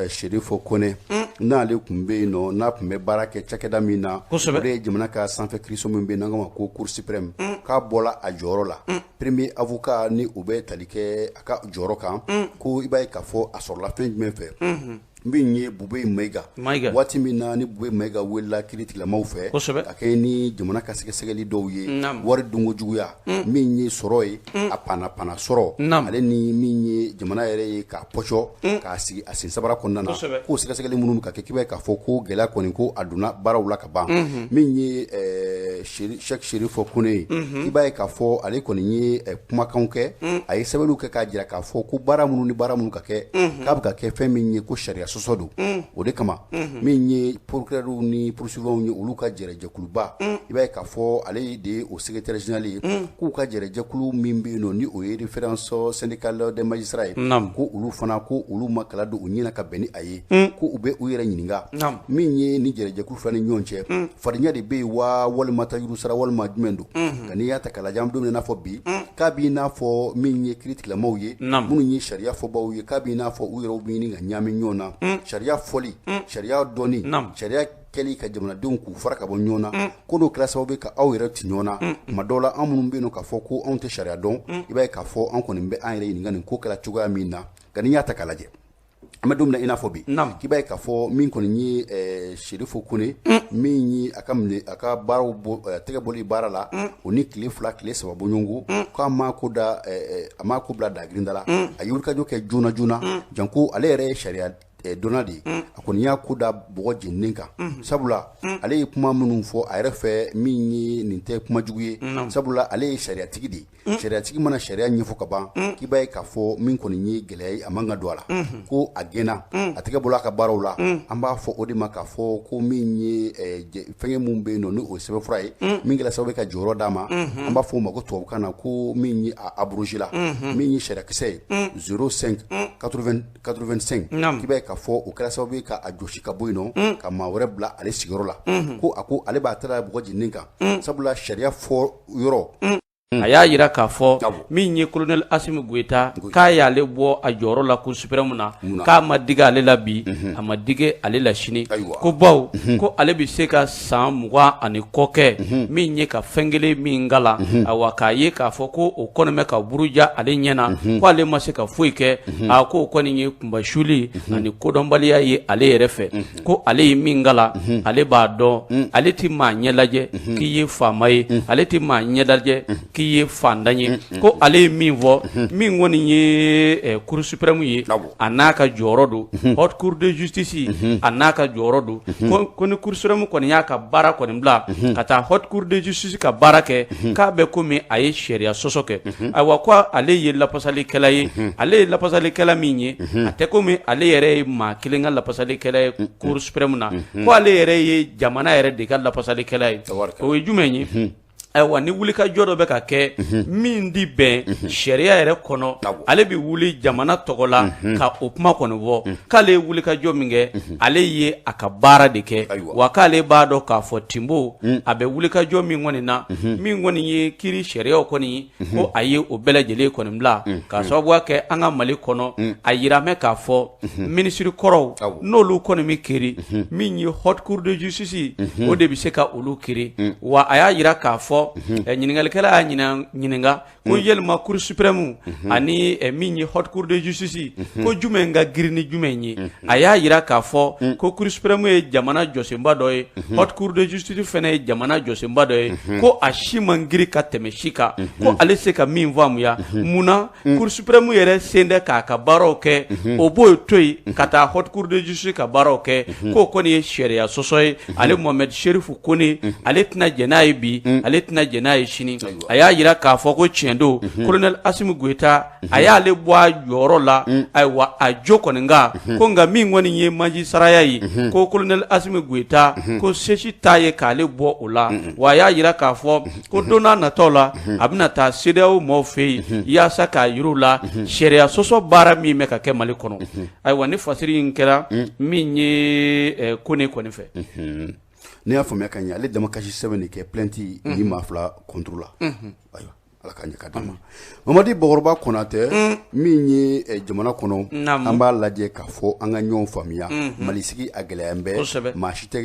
Cherif Kone. N'ale tun bɛ yen nɔ, n'a tun bɛ baara kɛ cakɛda min na, o de ye jamana ka sanfɛ kiiriso min bɛ yen n'an k'a ma ko Cour suprême, k'a bɔla a jɔyɔrɔ la. Premier avocat ni o bɛ tali kɛ a ka jɔyɔrɔ kan, ko i b'a ye k'a fɔ a sɔrɔla fɛn jumɛn fɛ? Min ye Bubɛyi Mayiga, waati min na ni Bubɛyi Mayiga welela kiiritigɛlamaw fɛ ka kɛ ni jamana ka sɛgɛsɛgɛli dɔw ye, wari dunko juguya, min ye sɔrɔ ye, a panna panna sɔrɔ, ale ni min ye jamana yɛrɛ ye k'a pɔcɔ k'a sigi a sen sabara kɔnɔna na, k'o sɛgɛsɛgɛli minnu bɛ ka kɛ, k'i b'a ye k'a fɔ ko gɛlɛya kɔni ko a donna baaraw la ka ban. Min ye Sɛki Serifo Kone ye, i b'a ye k'a fɔ ale kɔni ye kumakanw kɛ, a ye sɛbɛnniw kɛ k'a jira k'a fɔ ko baara minnu ni baara minnu ka kɛ, k'a bɛ ka kɛ fɛn min ye ko sariya sɔsɔ don. O de kama min ye procureur ni poursuivants ye, olu ka jɛrɛjɛkuluba, i b'a ye k'a fɔ ale de ye o secrétaire général ye, k'u ka jɛrɛjɛkulu min bɛ yen nɔ ni o ye référence syndicale des magistrats ye, ko olu fana ko olu ma kala don u ɲɛ na ka bɛn ni a ye, ko u bɛ u yɛrɛ ɲininka min ye ni jɛrɛjɛkulu fila ni ɲɔgɔn cɛ, fadenya de bɛ yen wa, walima tajuru sara, walima jumɛn don? Nka n'i y'a ta k'a lajɛ, an bɛ don min na i n'a fɔ bi, k'a b'i n'a fɔ min ye kiiritigɛlamaw ye, minnu ye sariya fɔbaw ye, k'a b'i n'a fɔ u yɛrɛw bɛ ɲini ka ɲaami ɲɔgɔn na, sariya fɔli, sariya dɔnni, sariya kɛli ka jamanadenw k'u fara ka bɔ ɲɔgɔn na, ko n'o kɛra sababu ye ka aw yɛrɛ ci ɲɔgɔn na. Tuma dɔw la, an minnu bɛ yen nɔ k'a fɔ ko anw tɛ sariya dɔn, i b'a ye k'a fɔ an kɔni bɛ an yɛrɛ ɲininka nin ko kɛra cogoya min na. Nka n'i y'a ta k'a lajɛ, an bɛ don min na i n'a fɔ bi, k'i b'a ye k'a fɔ min kɔni ye Serifo Kone, min ye a ka minɛ, a ka baaraw tɛgɛ bɔli baara la, o ni tile 2 tile 3 bɔɲɔgɔnko, k'a ma ko da, a ma ko bila dagirinda la, a ye wulikajɔ kɛ joona joona, janko ale yɛrɛ ye sariya dɔnna de ye. A kɔni y'a ko da bɔgɔ jeninen kan, sabula ale ye kuma minnu fɔ a yɛrɛ fɛ, min ye nin tɛ kuma jugu ye, sabula ale ye sariyatigi de ye. Sariyatigi mana sariya ɲɛfɔ ka ban, k'i b'a ye k'a fɔ min kɔni ye gɛlɛya ye, a man ka don a la. Ko a gɛnna, a tɛgɛ bɔla a ka baaraw la, an b'a fɔ o de ma k'a fɔ ko min ye fɛnkɛ min bɛ yen nɔ ni o ye sɛbɛnfura ye min kɛra sababu ye ka jɔyɔrɔ d'a ma, an b'a fɔ o ma ko tubabukan na ko min ye a abrogé la, min ye sariyakisɛ ye 05 85, k'i b'a ye k'a fɔ o kɛra sababu ye k'a jɔsi ka bɔ yen nɔ, ka maa wɛrɛ bila ale sigiyɔrɔ la. Ko a ko ale b'a ta bɔgɔ jeninen kan, sabula sariya fɔ yɔrɔ. A y'a jira k'a fɔ min ye colonel Asimi Goyita, k'a y'ale bɔ a jɔyɔrɔ la Cour suprême na, k'a ma digi ale la bi, a ma digi ale la sini, ko bawo ko ale bɛ se ka san 20 ani kɔ kɛ min ye ka fɛn kelen min kalan, awa k'a ye k'a fɔ ko o kɔni bɛ ka buruja ale ɲɛ na, ko ale ma se ka foyi kɛ. A ko o kɔni ye kunbasuli ani kodɔnbaliya ye ale yɛrɛ fɛ. Ko ale ye min kalan, ale b'a dɔn. Ale tɛ maa ɲɛ lajɛ k'i ye faama ye, ale tɛ maa ɲɛ lajɛ k'i ye fantan ye. Ko ale ye min fɔ, min kɔni ye Cour suprême ye, a n'a ka jɔyɔrɔ don, haute cour de justice, a n'a ka jɔyɔrɔ don. Ko ni Cour suprême kɔni y'a ka baara kɔni bila ka taa haute cour de justice ka baara kɛ, k'a bɛ komi a ye sariya sɔsɔ kɛ. Ayiwa, ko ale ye lafasalikɛla ye, ale ye lafasalikɛla min ye, a tɛ komi ale yɛrɛ ye maa kelen ka lafasalikɛla ye Cour suprême na, ko ale yɛrɛ ye jamana yɛrɛ de ka lafasalikɛla ye. O ye jumɛn ye? Ayiwa, ni wulikajɔ dɔ bɛ ka kɛ min tɛ bɛn sariya yɛrɛ kɔnɔ, ale bɛ wuli jamana tɔgɔ la ka o kuma kɔni fɔ. K'ale ye wulikajɔ min kɛ, ale ye a ka baara de kɛ, wa k'ale b'a dɔn k'a fɔ Tinbo a bɛ wulikajɔ min kɔni na, min kɔni ye kiiri sariyaw kɔni, ko a ye o bɛɛ lajɛlen kɔni bila k'a sababuya kɛ an ka Mali kɔnɔ. A jira mɛn k'a fɔ minisiri kɔrɔw, n'olu kɔni bɛ kiri, min ye haute cour de justice, o de bɛ se ka olu kiri. Wa a y'a jira k'a fɔ, ɲininkalikɛla y'a ɲininka ko yalima Cour suprême ani min ye haute cour de justice, ko jumɛn ka girin ni jumɛn ye? A y'a jira k'a fɔ ko Cour suprême ye jamana jɔsenba dɔ ye, haute cour de justice fana ye jamana jɔsenba dɔ ye, ko a si man girin ka tɛmɛ si kan. Ko ale se ka min faamuya, munna Cour suprême yɛrɛ sen tɛ k'a ka baaraw kɛ, o b'o to yen ka taa haute cour de justice ka baaraw kɛ, k'o kɔni ye sariya sɔsɔ ye. Ale Mohamed Serifu Kone, ale tɛna jɛn n'a ye bi, ale tɛna jɛn n'a ye sini. A y'a jira k'a fɔ ko tiɲɛ don, colonel Asimi Goyita, a y'ale bɔ a jɔyɔrɔ la, ayiwa a jo kɔni kan ko, nka min kɔni ye majisaraya ye, ko colonel Asimi Goyita, ko se si t'a ye k'ale bɔ o la. Wa a y'a jira k'a fɔ ko don n'a nataw la, a bɛna taa CEDEAO maaw fɛ yen yaasa k'a yir'u la sariya sɔsɔ baara min bɛ ka kɛ Mali kɔnɔ. Ayiwa, ni fasiri in kɛra min ye Kone kɔni fɛ. Ne y'a faamuya ka ɲɛ, ale damakasi sɛbɛn de kɛ plainte ni maa fila contre la. Ayiwa. Ala ka ɲɛ ka d'an ma. Mamadi Bakɔrɔba Konatɛ, min ye jamana kɔnɔ, an b'a lajɛ k'a fɔ an ka ɲɔgɔn faamuya. Mali sigi a gɛlɛya bɛɛ, maa si tɛ,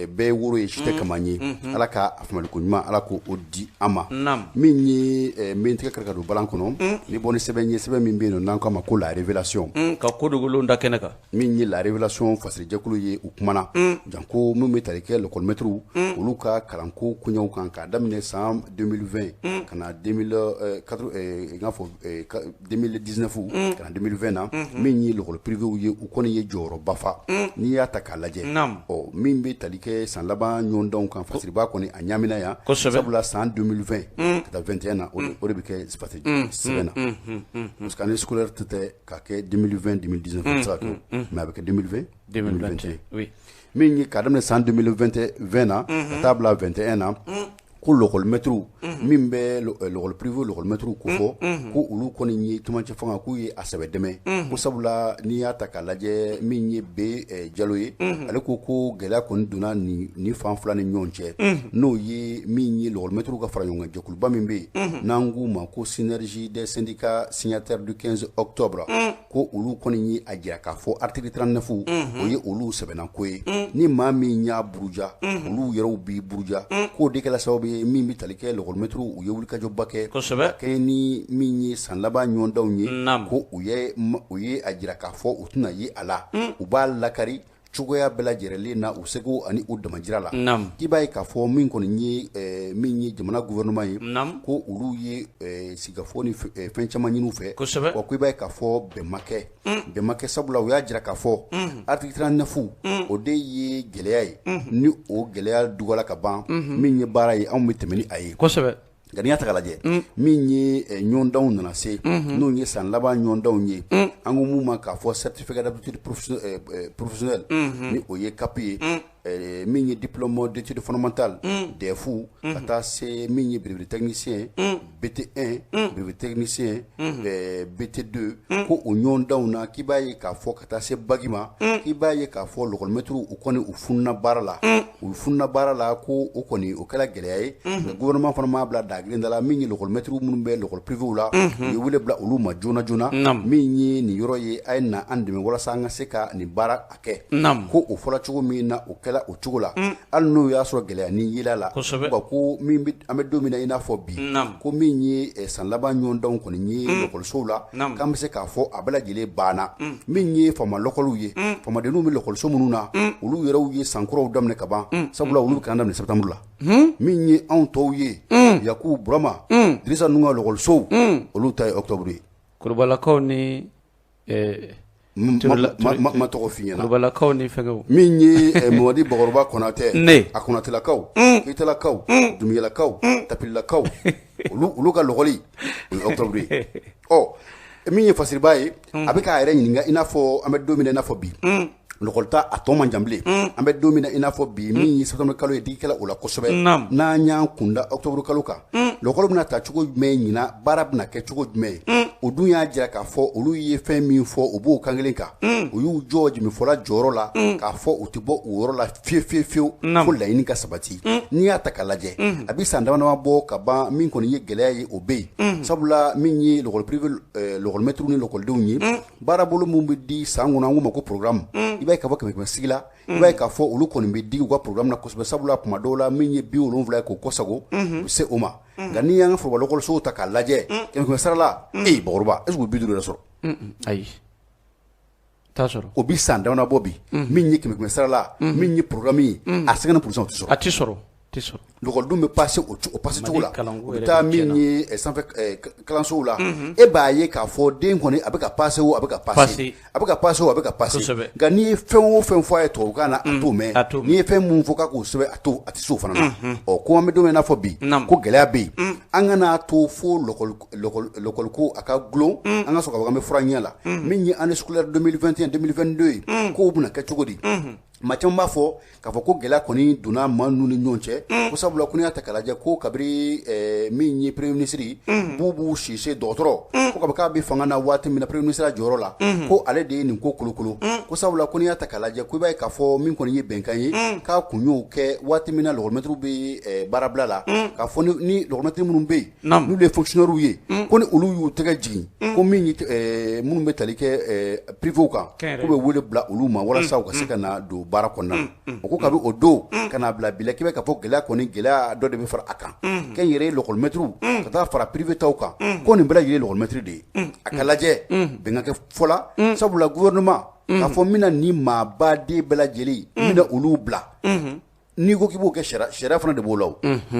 bɛɛ ye woro ye, si tɛ kaman ye. Ala ka faamuyaliko ɲuman, Ala k'o di an ma. Min ye n bɛ n tɛgɛ kari ka don balan kɔnɔ, ni bɔ ni sɛbɛn ye, sɛbɛn min bɛ yen n'an k'a ma ko La Révélation, ka ko dogolenw da kɛnɛ kan. Min ye La Révélation fasirijɛkulu ye, u kumana janko min bɛ tali kɛ lɔkɔlimɛtiriw, olu ka kalanko koɲɛw kan, k'a daminɛ san 2020 ka na 2019 ka na 2020 na. Min ye lɔkɔli pirivew ye, u kɔni ye jɔyɔrɔba fa. N'i y'a ta k'a lajɛ, ɔ min bɛ tali kɛ san laban ɲɔgɔndanw kan, fasiriba kɔni a ɲaamina yan, sabula san 2020 ka taa 21 na, o de bɛ kɛ fasiri sɛbɛn na, parce que année scolaire tɛ ka kɛ 2020 2019, tɛ se ka kɛ, mais a bɛ kɛ 2020 2021. Min ye k'a daminɛ san 2020 na ka taa bila 21 na, ko lɔkɔlimɛtiriw min bɛ lɔkɔli privé lɔkɔlimɛtiriw ko fɔ, ko olu kɔni ye cɛmancɛ fanga k'u ye a sɛbɛ dɛmɛ, ko sabula n'i y'a ta k'a lajɛ, min ye B Jalo ye, ale ko ko gɛlɛya kɔni donna nin fan fila ni ɲɔgɔn cɛ, n'o ye min ye lɔkɔlimɛtiriw ka fara ɲɔgɔn kan jɛkuluba min bɛ yen n'an k'u ma ko Synergie des syndicats signataires du 15 octobre, ko olu kɔni ye a jira k'a fɔ article 39, o ye olu sɛbɛnnako ye. Ni maa min y'a buruja, olu yɛrɛw b'i buruja. K'o de kɛla sababu ye min bɛ tali kɛ lɔkɔlimɛtiriw, u ye wulikajɔba kɛ ka kɛɲɛ ni min ye san laban ɲɔgɔndanw ye, ko u ye a jira k'a fɔ u tɛna ye a la, u b'a lakari cogoya bɛɛ lajɛlen na, u seko ani u damajira la. I b'a ye k'a fɔ min kɔni ye min ye jamana gouvernement ye, ko olu ye sigikafɔ ni fɛn caman ɲini u fɛ. Wa ko i b'a ye k'a fɔ bɛn ma kɛ, bɛn ma kɛ, sabula u y'a jira k'a fɔ article 39, o de ye gɛlɛya ye. Ni o gɛlɛya dugala ka ban, min ye baara ye, anw bɛ tɛmɛ ni a ye. Nka n'i y'a ta k'a lajɛ, min ye ɲɔgɔndanw nana se, n'o ye san laban ɲɔgɔndanw ye, an ko mun ma k'a fɔ certificat d'aptitude professionnelle, ni o ye CAP ye, min ye diplôme d'études fondamentales DEF, ka taa se min ye brevet technicien BT1, brevet technicien BT2, ko o ɲɔgɔndanw na, k'i b'a ye k'a fɔ ka taa se bac ma, k'i b'a ye k'a fɔ lɔkɔlimɛtiriw, u kɔni u fununa baara la, u fununa baara la. Ko o kɔni o kɛra gɛlɛya ye, nka gouvernement fana m'a bila dagirin da la. Min ye lɔkɔlimɛtiriw minnu bɛ lɔkɔli privéw la, u ye wele bila olu ma joona joona, min ye nin yɔrɔ ye, a ye na an dɛmɛ walasa an ka se ka nin baara a kɛ. Ko o fɔra cogo min na, o kɛra o cogo la, hali n'o y'a sɔrɔ gɛlɛya ni yela la. Ko min an bɛ don min na i n'a fɔ bi, ko min ye san laban ɲɔgɔndanw kɔni ye lɔkɔlisow la, k'an bɛ se k'a fɔ a bɛɛ lajɛlen banna. Min ye faama lɔkɔliw ye, faamadenninw bɛ lɔkɔliso minnu na, olu yɛrɛw ye san kuraw daminɛ ka ban, sabula olu bɛ kalan daminɛ septembre la. Min ye anw tɔw ye, Yakubu Burama, Dirisa ninnu ka lɔkɔlisow, olu ta ye octobre ye. Kulubalakaw ni ma tɔgɔ f'i ɲɛna. Kulubalakaw ni fɛngɛw. Min ye Mamadi Bakɔrɔba Konatɛ, ne a Konatelakaw, Keyitalakaw, Dunbiyalakaw, Tapililakaw, olu ka lɔkɔli o ye octobre ye. Ɔ min ye fasiriba ye, a bɛ k'a yɛrɛ ɲininka i n'a fɔ an bɛ don min na i n'a fɔ bi, lɔkɔli ta a tɔ man jan bilen. An bɛ don min na i n'a fɔ bi, min ye septembre kalo ye, digi kɛla o la kosɛbɛ. N'an y'an kunda octobre kalo kan, lɔkɔli bɛna ta cogo jumɛn ɲinan, baara bɛna kɛ cogo jumɛn? O dun y'a jira k'a fɔ olu ye fɛn min fɔ, u b'o kan kelen kan. U y'u jɔ jimifɔla jɔyɔrɔ la k'a fɔ u tɛ bɔ o yɔrɔ la fiye fiye fiyewu fo laɲini ka sabati. N'i y'a ta k'a lajɛ, a bɛ san dama dama bɔ ka ban, min kɔni ye gɛlɛya ye, o bɛ yen, sabula min ye lɔkɔli privé lɔkɔlimɛtiriw ni lɔkɔlidenw ye, baarabolo min bɛ di san kɔnɔ, an k'o ma ko programme, i b'a ye k'a fɔ kɛmɛ kɛmɛ sigi la, i b'a ye k'a fɔ olu kɔni bɛ digi u ka programme na kosɛbɛ, sabula tuma dɔw la min ye 70 ye k'o kɔsago, u bɛ se o ma. Nka n'i y'an ka foroba lɔkɔlisow ta k'a lajɛ, kɛmɛ kɛmɛ sara la, ee Bakɔrɔba, est ce que u 50 yɛrɛ sɔrɔ? Ayi, t'a sɔrɔ. O bi san dama bɔ bi, min ye kɛmɛ kɛmɛ sara la, min ye programme ye, a 50% o tɛ sɔrɔ. A tɛ sɔrɔ, tɛ sɔrɔ. Lɔkɔlidenw bɛ passer o passer cogo la, u bɛ taa min ye sanfɛ kalansow la, e b'a ye k'a fɔ den kɔni a bɛ ka passer o, a bɛ ka passer, a bɛ ka passer o, a bɛ ka passer. Nka n'i ye fɛn o fɛn fɔ a ye tubabukan na, a t'o mɛn. N'i ye fɛn mun fɔ k'a k'o sɛbɛn, a t'o, a tɛ se o fana na. Ɔ ko an bɛ don min na i n'a fɔ bi, ko gɛlɛya bɛ yen. An kana to fo lɔkɔliko a ka gulon, an ka sɔrɔ k'a fɔ k'an bɛ fura ɲɛ la. Min ye année scolaire 2021 2022 ye, k'o bɛna kɛ cogo di? Maa caman b'a fɔ k'a fɔ ko gɛlɛya kɔni donna maa ninnu ni ɲɔgɔn cɛ ko sabula ko n'i y'a ta k'a lajɛ ko kabiri min ye premier ministre Bubu Sise dɔgɔtɔrɔ ko kabi k'a bɛ fanga na waati min na premier ministre jɔyɔrɔ la ko ale de ye nin ko kolokolo ko sabula ko n'i y'a ta k'a lajɛ ko i b'a ye k'a fɔ min kɔni ye bɛnkan ye k'a kun y'o kɛ waati min na lɔgɔlimɛtiriw bɛ baarabila la k'a fɔ ni lɔgɔlimɛtiri minnu bɛ yen n'olu ye fonctionnaires ye ko ni olu y'u tɛgɛ jigin ko min minnu bɛ tali kɛ privéw kan k'u bɛ wele bila olu ma walasa u ka se ka na don baara kɔnɔna na o ko kabi o don ka n'a bila bi la k'i bɛ k'a fɔ gɛlɛya kɔni gɛlɛya dɔ de bɛ fara a kan kɛnyɛrɛye lɔgɔlimɛtiriw ka taa fara privé taw kan ko nin bɛɛ lajɛlen ye lɔgɔlimɛtiri de ye a ka lajɛ bɛnkan kɛ fɔ la sabula gouvernement k'a fɔ n bɛna nin maabaden bɛɛ lajɛlen n bɛna olu bila n'i ko k'i b'o kɛ sariya fana de b'o la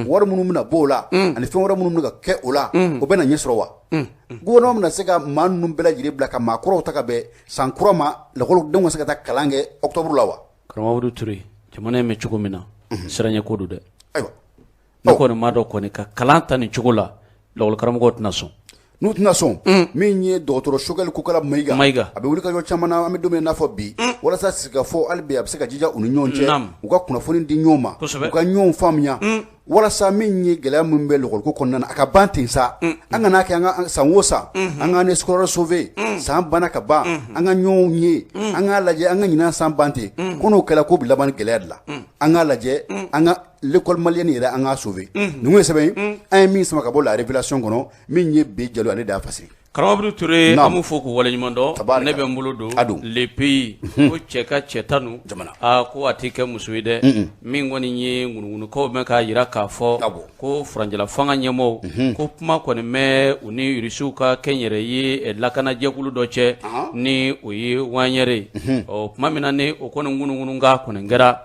wari minnu bɛna b'o la ani fɛn wɛrɛ minnu bɛna kɛ o la o bɛna ɲɛ sɔrɔ wa gouvernement bɛna se ka maa ninnu bɛɛ lajɛlen bila ka maa kuraw ta ka bɛn san kura ma lakɔlidenw ka se ka taa kalan kɛ octobre la wa Karamɔgɔ Ture jamana in bɛ cogo min na siranɲɛ ko don dɛ ayiwa Ne kɔni m'a dɔn kɔni ka kalan ta nin cogo la lakɔlikaramɔgɔw tɛna sɔn n'u tɛna sɔn min ye dɔgɔtɔrɔ Sogɛli Kokala Mayiga a bɛ wulikajɔ caman na an bɛ don min na i n'a fɔ bi walasa sigikafɔ hali bi a bɛ se ka jija u ni ɲɔgɔn cɛ u ka kunnafoni di ɲɔgɔn ma u ka ɲɔgɔn faamuya walasa min ye gɛlɛya min bɛ lɔgɔliko kɔnɔna na a ka ban ten sa an kana kɛ an ka san o san an ka année scolaire sauver san banna ka ban an ka ɲɔgɔn ye an k'a lajɛ an ka ɲinan san ban ten ko n'o kɛra ko bɛ laban gɛlɛya de la an k'a lajɛ an ka l'école malienne yɛrɛ an k'a sauver nin ye sɛbɛn ye an ye min sama ka bɔ La Révélation kɔnɔ min ye B Jalo ale de y'a fasiri Karamɔgɔ Ture an b'u fo k'u waleɲuman dɔn ne bɛ n bolo don a don Le Pays ko cɛ ka cɛ tanu jamana aa ko a tɛ kɛ muso ye dɛ min kɔni ye ŋunuŋunukaw bɛ k'a jira k'a fɔ ko furancɛla fanga ɲɛmɔgɔw ko kuma kɔni bɛ u ni Irisiw ka kɛnyɛrɛye lakanajɛkulu dɔ cɛ ni o ye Wagner ye ɔ tuma min na ni o kɔni ŋunuŋunukan kɔni kɛra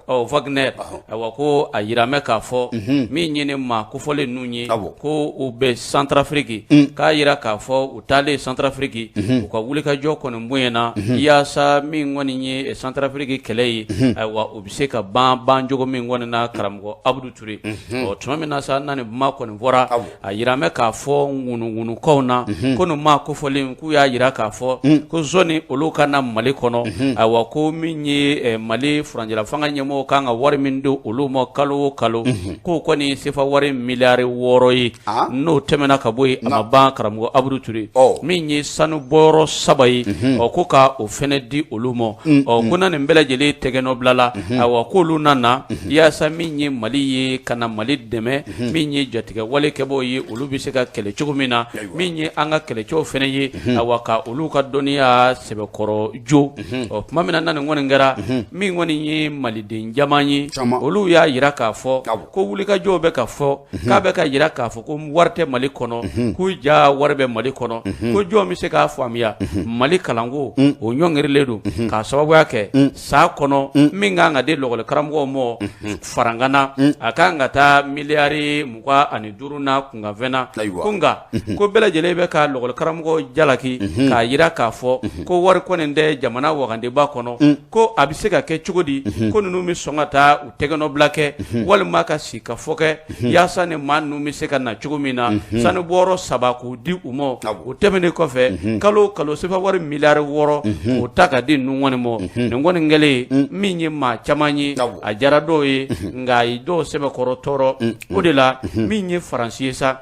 Wagner ayiwa ko a jira bɛ k'a fɔ min ye nin maa kofɔlen ninnu ye ko u bɛ Santarafiriki k'a jira k'a fɔ u taalen Santarafiriki u ka wulikajɔ kɔni bonyana yaasa min kɔni ye Santarafiriki kɛlɛ ye ayiwa o bɛ se ka ban bancogo min kɔni na karamɔgɔ Abudu Ture ɔ tuma min na sa na nin kuma kɔni fɔra a jira bɛ k'a fɔ ŋunuŋunukaw na ko nin maa kofɔlen k'u y'a jira k'a fɔ ko sɔnni olu ka na Mali kɔnɔ ayiwa ko min ye Mali furancɛla fanga ɲɛmɔgɔw kan ka wari min di olu ma kalo o kalo k'o kɔni sefa wari miliyari 6 ye n'o tɛmɛna ka bɔ yen a ma ban karamɔgɔ Abudu Ture min ye sanu bɔyɔrɔ 3 ye ɔ ko ka o fɛnɛ di olu ma ɔ ko na nin bɛɛ lajɛlen tɛgɛnɔ la ayiwa k'olu nana yaasa min ye Mali ye ka na Mali dɛmɛ min ye jatigɛ wale kɛbaaw ye olu bɛ se ka kɛlɛ cogo min na min ye an ka kɛlɛcɛw fɛnɛ ye ayiwa ka olu ka dɔnniya sɛbɛkɔrɔ jo ɔ tuma min na nin kɔni kɛra min kɔni ye maliden caman ye olu y'a jira k'a fɔ ko wulikajɔw bɛ ka fɔ k'a bɛ ka jira k'a fɔ ko wari tɛ Mali kɔnɔ ko ja wari bɛ Mali kɔnɔ ko jɔn bɛ se k'a faamuya Mali kalanko o ɲɔngirilen don k'a sababuya kɛ san kɔnɔ min ka kan ka di lɔgɔli karamɔgɔw ma farankan na a ka kan ka taa miliyari 25 na kunkanfɛn na ko nka ko bɛɛ lajɛlen bɛ ka lɔgɔli karamɔgɔw jalaki k'a jira k'a fɔ ko wari kɔni tɛ jamana wagandeba kɔnɔ ko a bɛ se ka kɛ cogo di ko ninnu bɛ sɔn ka taa u tɛgɛnɔbila kɛ walima ka sigikafɔ kɛ yaasa ni maa ninnu bɛ se ka na cogo min na sanu bɔyɔrɔ 3 k'u di u ma o tɛmɛnen kɔfɛ kalo o kalo sefa wari miliyari 6 k'o ta ka di ninnu kɔni ma nin kɔni kɛlen min ye maa caman ye a diyara dɔw ye nka a ye dɔw sɛbɛkɔrɔ tɔɔrɔ o de la min ye Faransi ye sa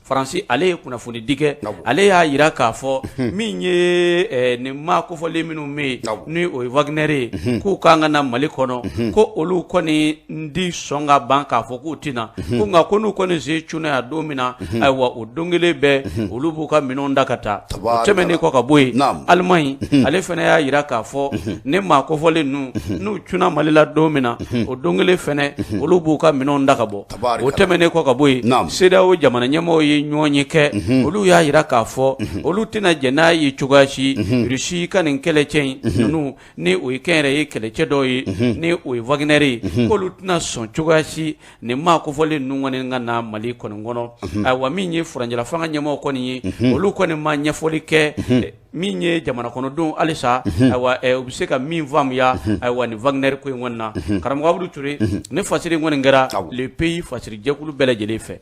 Faransi ale ye kunnafoni di kɛ ale y'a jira k'a fɔ min ye nin maa kofɔlen minnu bɛ yen ni o ye Wagner ye k'u kan ka na Mali kɔnɔ ko olu kɔni di sɔn ka ban k'a fɔ k'u tɛ na ko nka ko n'u kɔni sen cunna yan don min na ayiwa o don kelen bɛɛ olu b'u ka minɛnw ta ka taa o tɛmɛnen kɔ ka bɔ yen Alimaɲi ale fana y'a jira k'a fɔ ni maa kofɔlen ninnu n'u cunna Mali la don min na o don kelen fana olu b'u ka minɛnw ta ka bɔ o tɛmɛnen kɔ ka bɔ yen CEDEAO jamana ɲɛmɔgɔw ye ɲɔgɔn ye kɛ olu y'a jira k'a fɔ olu tɛna jɛn n'a ye cogoya si Russie ka nin kɛlɛcɛ in ninnu ni o ye kɛnyɛrɛye kɛlɛcɛ dɔw ye ni o ye Wagner ye k'olu tɛna sɔn cogoya si nin maa kofɔlen ninnu kɔni ka na Mali kɔni kɔnɔ ayiwa min ye furancɛla fanga ɲɛmɔgɔw kɔni ye olu kɔni ma ɲɛfɔli kɛ min ye jamana kɔnɔdenw halisa ayiwa u bɛ se ka min faamuya ayiwa nin Wagner ko in kɔni na karamɔgɔ Abudu Ture ni fasiri in kɔni kɛra Le Pays fasirijɛkulu bɛɛ lajɛlen fɛ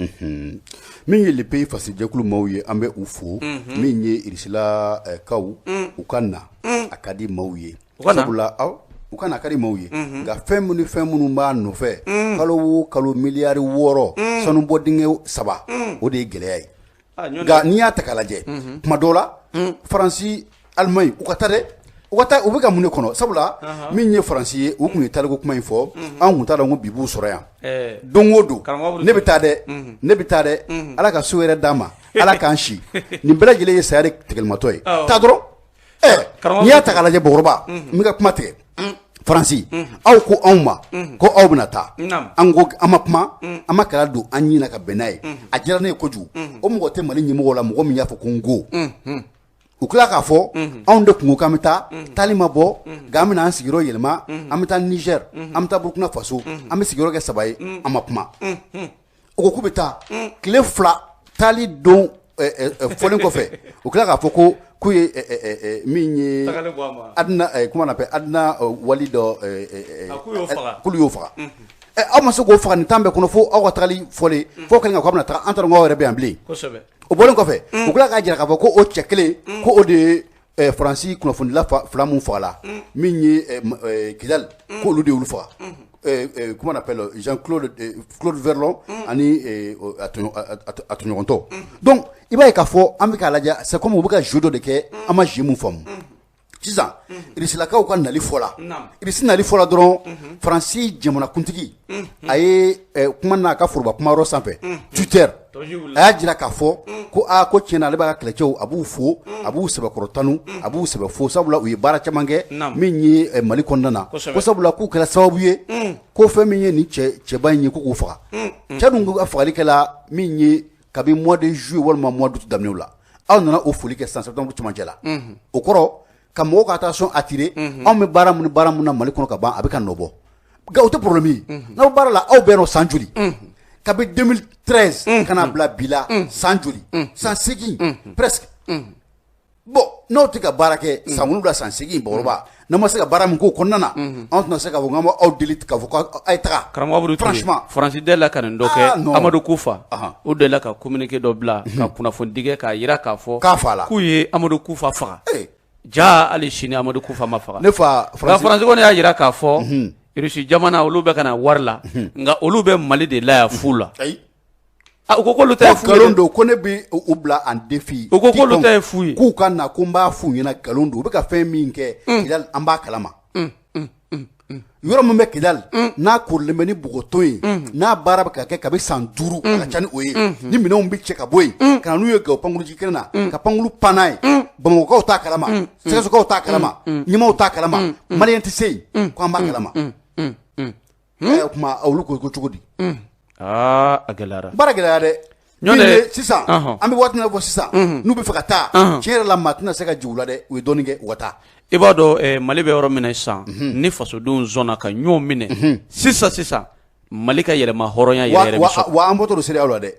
min ye Le Pays fasirijɛkulu maaw ye an bɛ u fo min ye Irisila kaw u ka na a ka di maaw ye sabula aw U ka na ka di maaw ye, nka fɛn minnu ni fɛn minnu b'a nɔfɛ, kalo o kalo miliyari 6, sanubɔ dingɛ 3, o de ye gɛlɛya ye. Nka n'i y'a ta k'a lajɛ, tuma dɔw la, Faransi, Alimaɲi, u ka taa dɛ, u ka taa. U bɛ ka mun de kɔnɔ? Sabula min ye Faransi ye, u tun ye taliko kuma in fɔ, an tun t'a dɔn ko bi b'u sɔrɔ yan. Don o don, ne bɛ taa dɛ, ne bɛ taa dɛ, Ala ka so yɛrɛ d'an ma, Ala k'an si. Nin bɛɛ lajɛlen ye saya de tigɛlimatɔ ye. Taa dɔrɔn. N'i y'a ta k'a lajɛ, Bakɔrɔba, n bɛ ka kuma tigɛ. Faransi, aw ko anw ma ko aw bɛna taa, an ko an ma kuma, an ma kala don an ɲin na ka bɛn n'a ye. A diyara ne ye kojugu. O mɔgɔ tɛ Mali ɲɛmɔgɔ la, mɔgɔ min y'a fɔ ko n ko u tila k'a fɔ anw de kun ko k'an bɛ taa, taali ma bɔ, nka an bɛna an sigiyɔrɔ yɛlɛma, an bɛ taa Niger, an bɛ taa Burkina Faso, an bɛ sigiyɔrɔ kɛ 3 ye. An ma kuma. U ko k'u bɛ taa tile 2, taali don fɔlen kɔfɛ, u tila k'a fɔ ko k'u ye min ye Adina, comment on appelle, Adina wali dɔ, k'olu y'o faga. Aw ma se k'o faga nin temps bɛɛ kɔnɔ, fo aw ka tagali fɔlen, fo kɛlen k'a bɛna taga, an taara aw yɛrɛ bɛ yan bilen. O bɔlen kɔfɛ, u tila k'a jira k'a fɔ ko o cɛ kelen, ko o de ye Faransi kunnafonidila fila mun fagala min ye Kidali, k'olu de y'olu faga. Comment on appelle, Jean-Claude Claude Verlon ani a tɔɲɔgɔntɔ. Donc i b'a ye k'a fɔ an bɛ k'a lajɛ, c'est comme u bɛ ka jeu dɔ de kɛ, an ma jeu mun faamu. Sisan Irisilakaw ka nali fɔla, Irisi nali fɔla dɔrɔn, Faransi jamanakuntigi a ye kuma n'a ka foroba kumayɔrɔ sanfɛ Twitter, a y'a jira k'a fɔ ko aa, ko tiɲɛna, ale b'a ka kɛlɛcɛw, a b'u fo, a b'u sɛbɛkɔrɔ tanu, a b'u sɛbɛ fo, sabula u ye baara caman kɛ min ye Mali kɔnɔna na, ko sabula k'u kɛra sababu ye ko fɛn min ye nin cɛba in ye, ko k'u faga. Cɛ dun ka fagali kɛla min ye kabi mois de juillet walima mois d'août daminɛw la, aw nana o foli kɛ san septembre cɛmancɛ la. O kɔrɔ ka mɔgɔw ka attention attirer. Anw bɛ baara mun ni baara mun na Mali kɔnɔ ka ban, a bɛ ka nɔ bɔ, nka o tɛ problème ye. N'aw baara la, aw bɛ nɔ san joli? Kabi 2013 ka na bila bi la, san joli? San 8 presque. Bon, n'aw tɛ ka baara kɛ san 7, san 8, Bakɔrɔba, n'aw ma se ka baara min k'o kɔnɔna na, anw tɛna se k'a fɔ k'an b'aw deli k'a fɔ k'a ye taga. Karamɔgɔ Abudu Ture, franchement, Faransi delila ka nin dɔ kɛ. Amadu Kufa, o delila ka communiqué dɔ bila ka kunnafoni kɛ k'a jira k'a fɔ k'a fa la k'u ye Amadu Kufa faga. Ja, hali sini Amadu Kufa ma faga. Ne fa. Nka Faransi kɔni y'a jira k'a fɔ Irisi jamana, olu bɛ ka na wari la, nka olu bɛ Mali de la yan fu la. Ayi. U ko k'olu ta ye fu ye. Nkalon don. Ko ne bɛ u bila en défi. U ko k'olu ta ye fu ye. K'u ka na, ko n b'a f'u ɲɛna. Nkalon don. U bɛ ka fɛn min kɛ Kidali, an b'a kalama. Yɔrɔ min bɛ Kidali n'a korilen bɛ ni bɔgɔton ye, n'a baara bɛ ka kɛ kabi san 5, a ka ca ni o ye, ni minɛnw bɛ cɛ ka bɔ yen ka na n'u ye Gawo pankurunjigi kɛnɛ na, ka pankuru pan n'a ye, Bamakɔkaw t'a kalama, Sikasokaw t'a kalama, ɲɛmaaw t'a kalama, maliyɛn tɛ se yen ko an b'a kalama. O tuma olu ko cogo di? Aa, a gɛlɛyara. Baara gɛlɛyara dɛ. Ɲɔntɛ sisan an bɛ waati min na fɔ sisan, n'u bɛ fɛ ka taa, tiɲɛ yɛrɛ la, maa tɛna se ka jigin u la dɛ. U ye dɔɔnin kɛ, u ka taa. I b'a dɔn, Mali bɛ yɔrɔ min na sisan, ni fasodenw sɔnna ka ɲɔgɔn minɛ sisan sisan, Mali ka yɛrɛma hɔrɔnya yɛrɛ yɛrɛ bɛ sɔrɔ. Wa an bɔtɔ don CEDEAO la dɛ.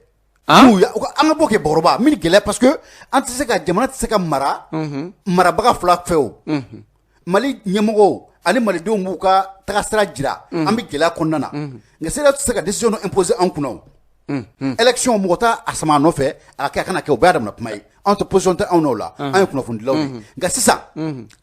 An ka bɔ kɛ, Bakɔrɔba, min gɛlɛya, parce que an tɛ se ka jamana tɛ se ka mara marabaga fila fɛ. O Mali ɲɛmɔgɔw ani malidenw b'u ka tagasira jira, an bɛ gɛlɛya kɔnɔna na, nka CEDEAO tɛ se ka décision dɔ imposer an kunna. O élection, mɔgɔ t'a a sama a nɔfɛ, a ka kɛ, a kana kɛ, o bɛɛ y'a damana kuma ye. Anw tɛ position tɛ anw n'o la, an ye kunnafonidilaw de ye. Nka sisan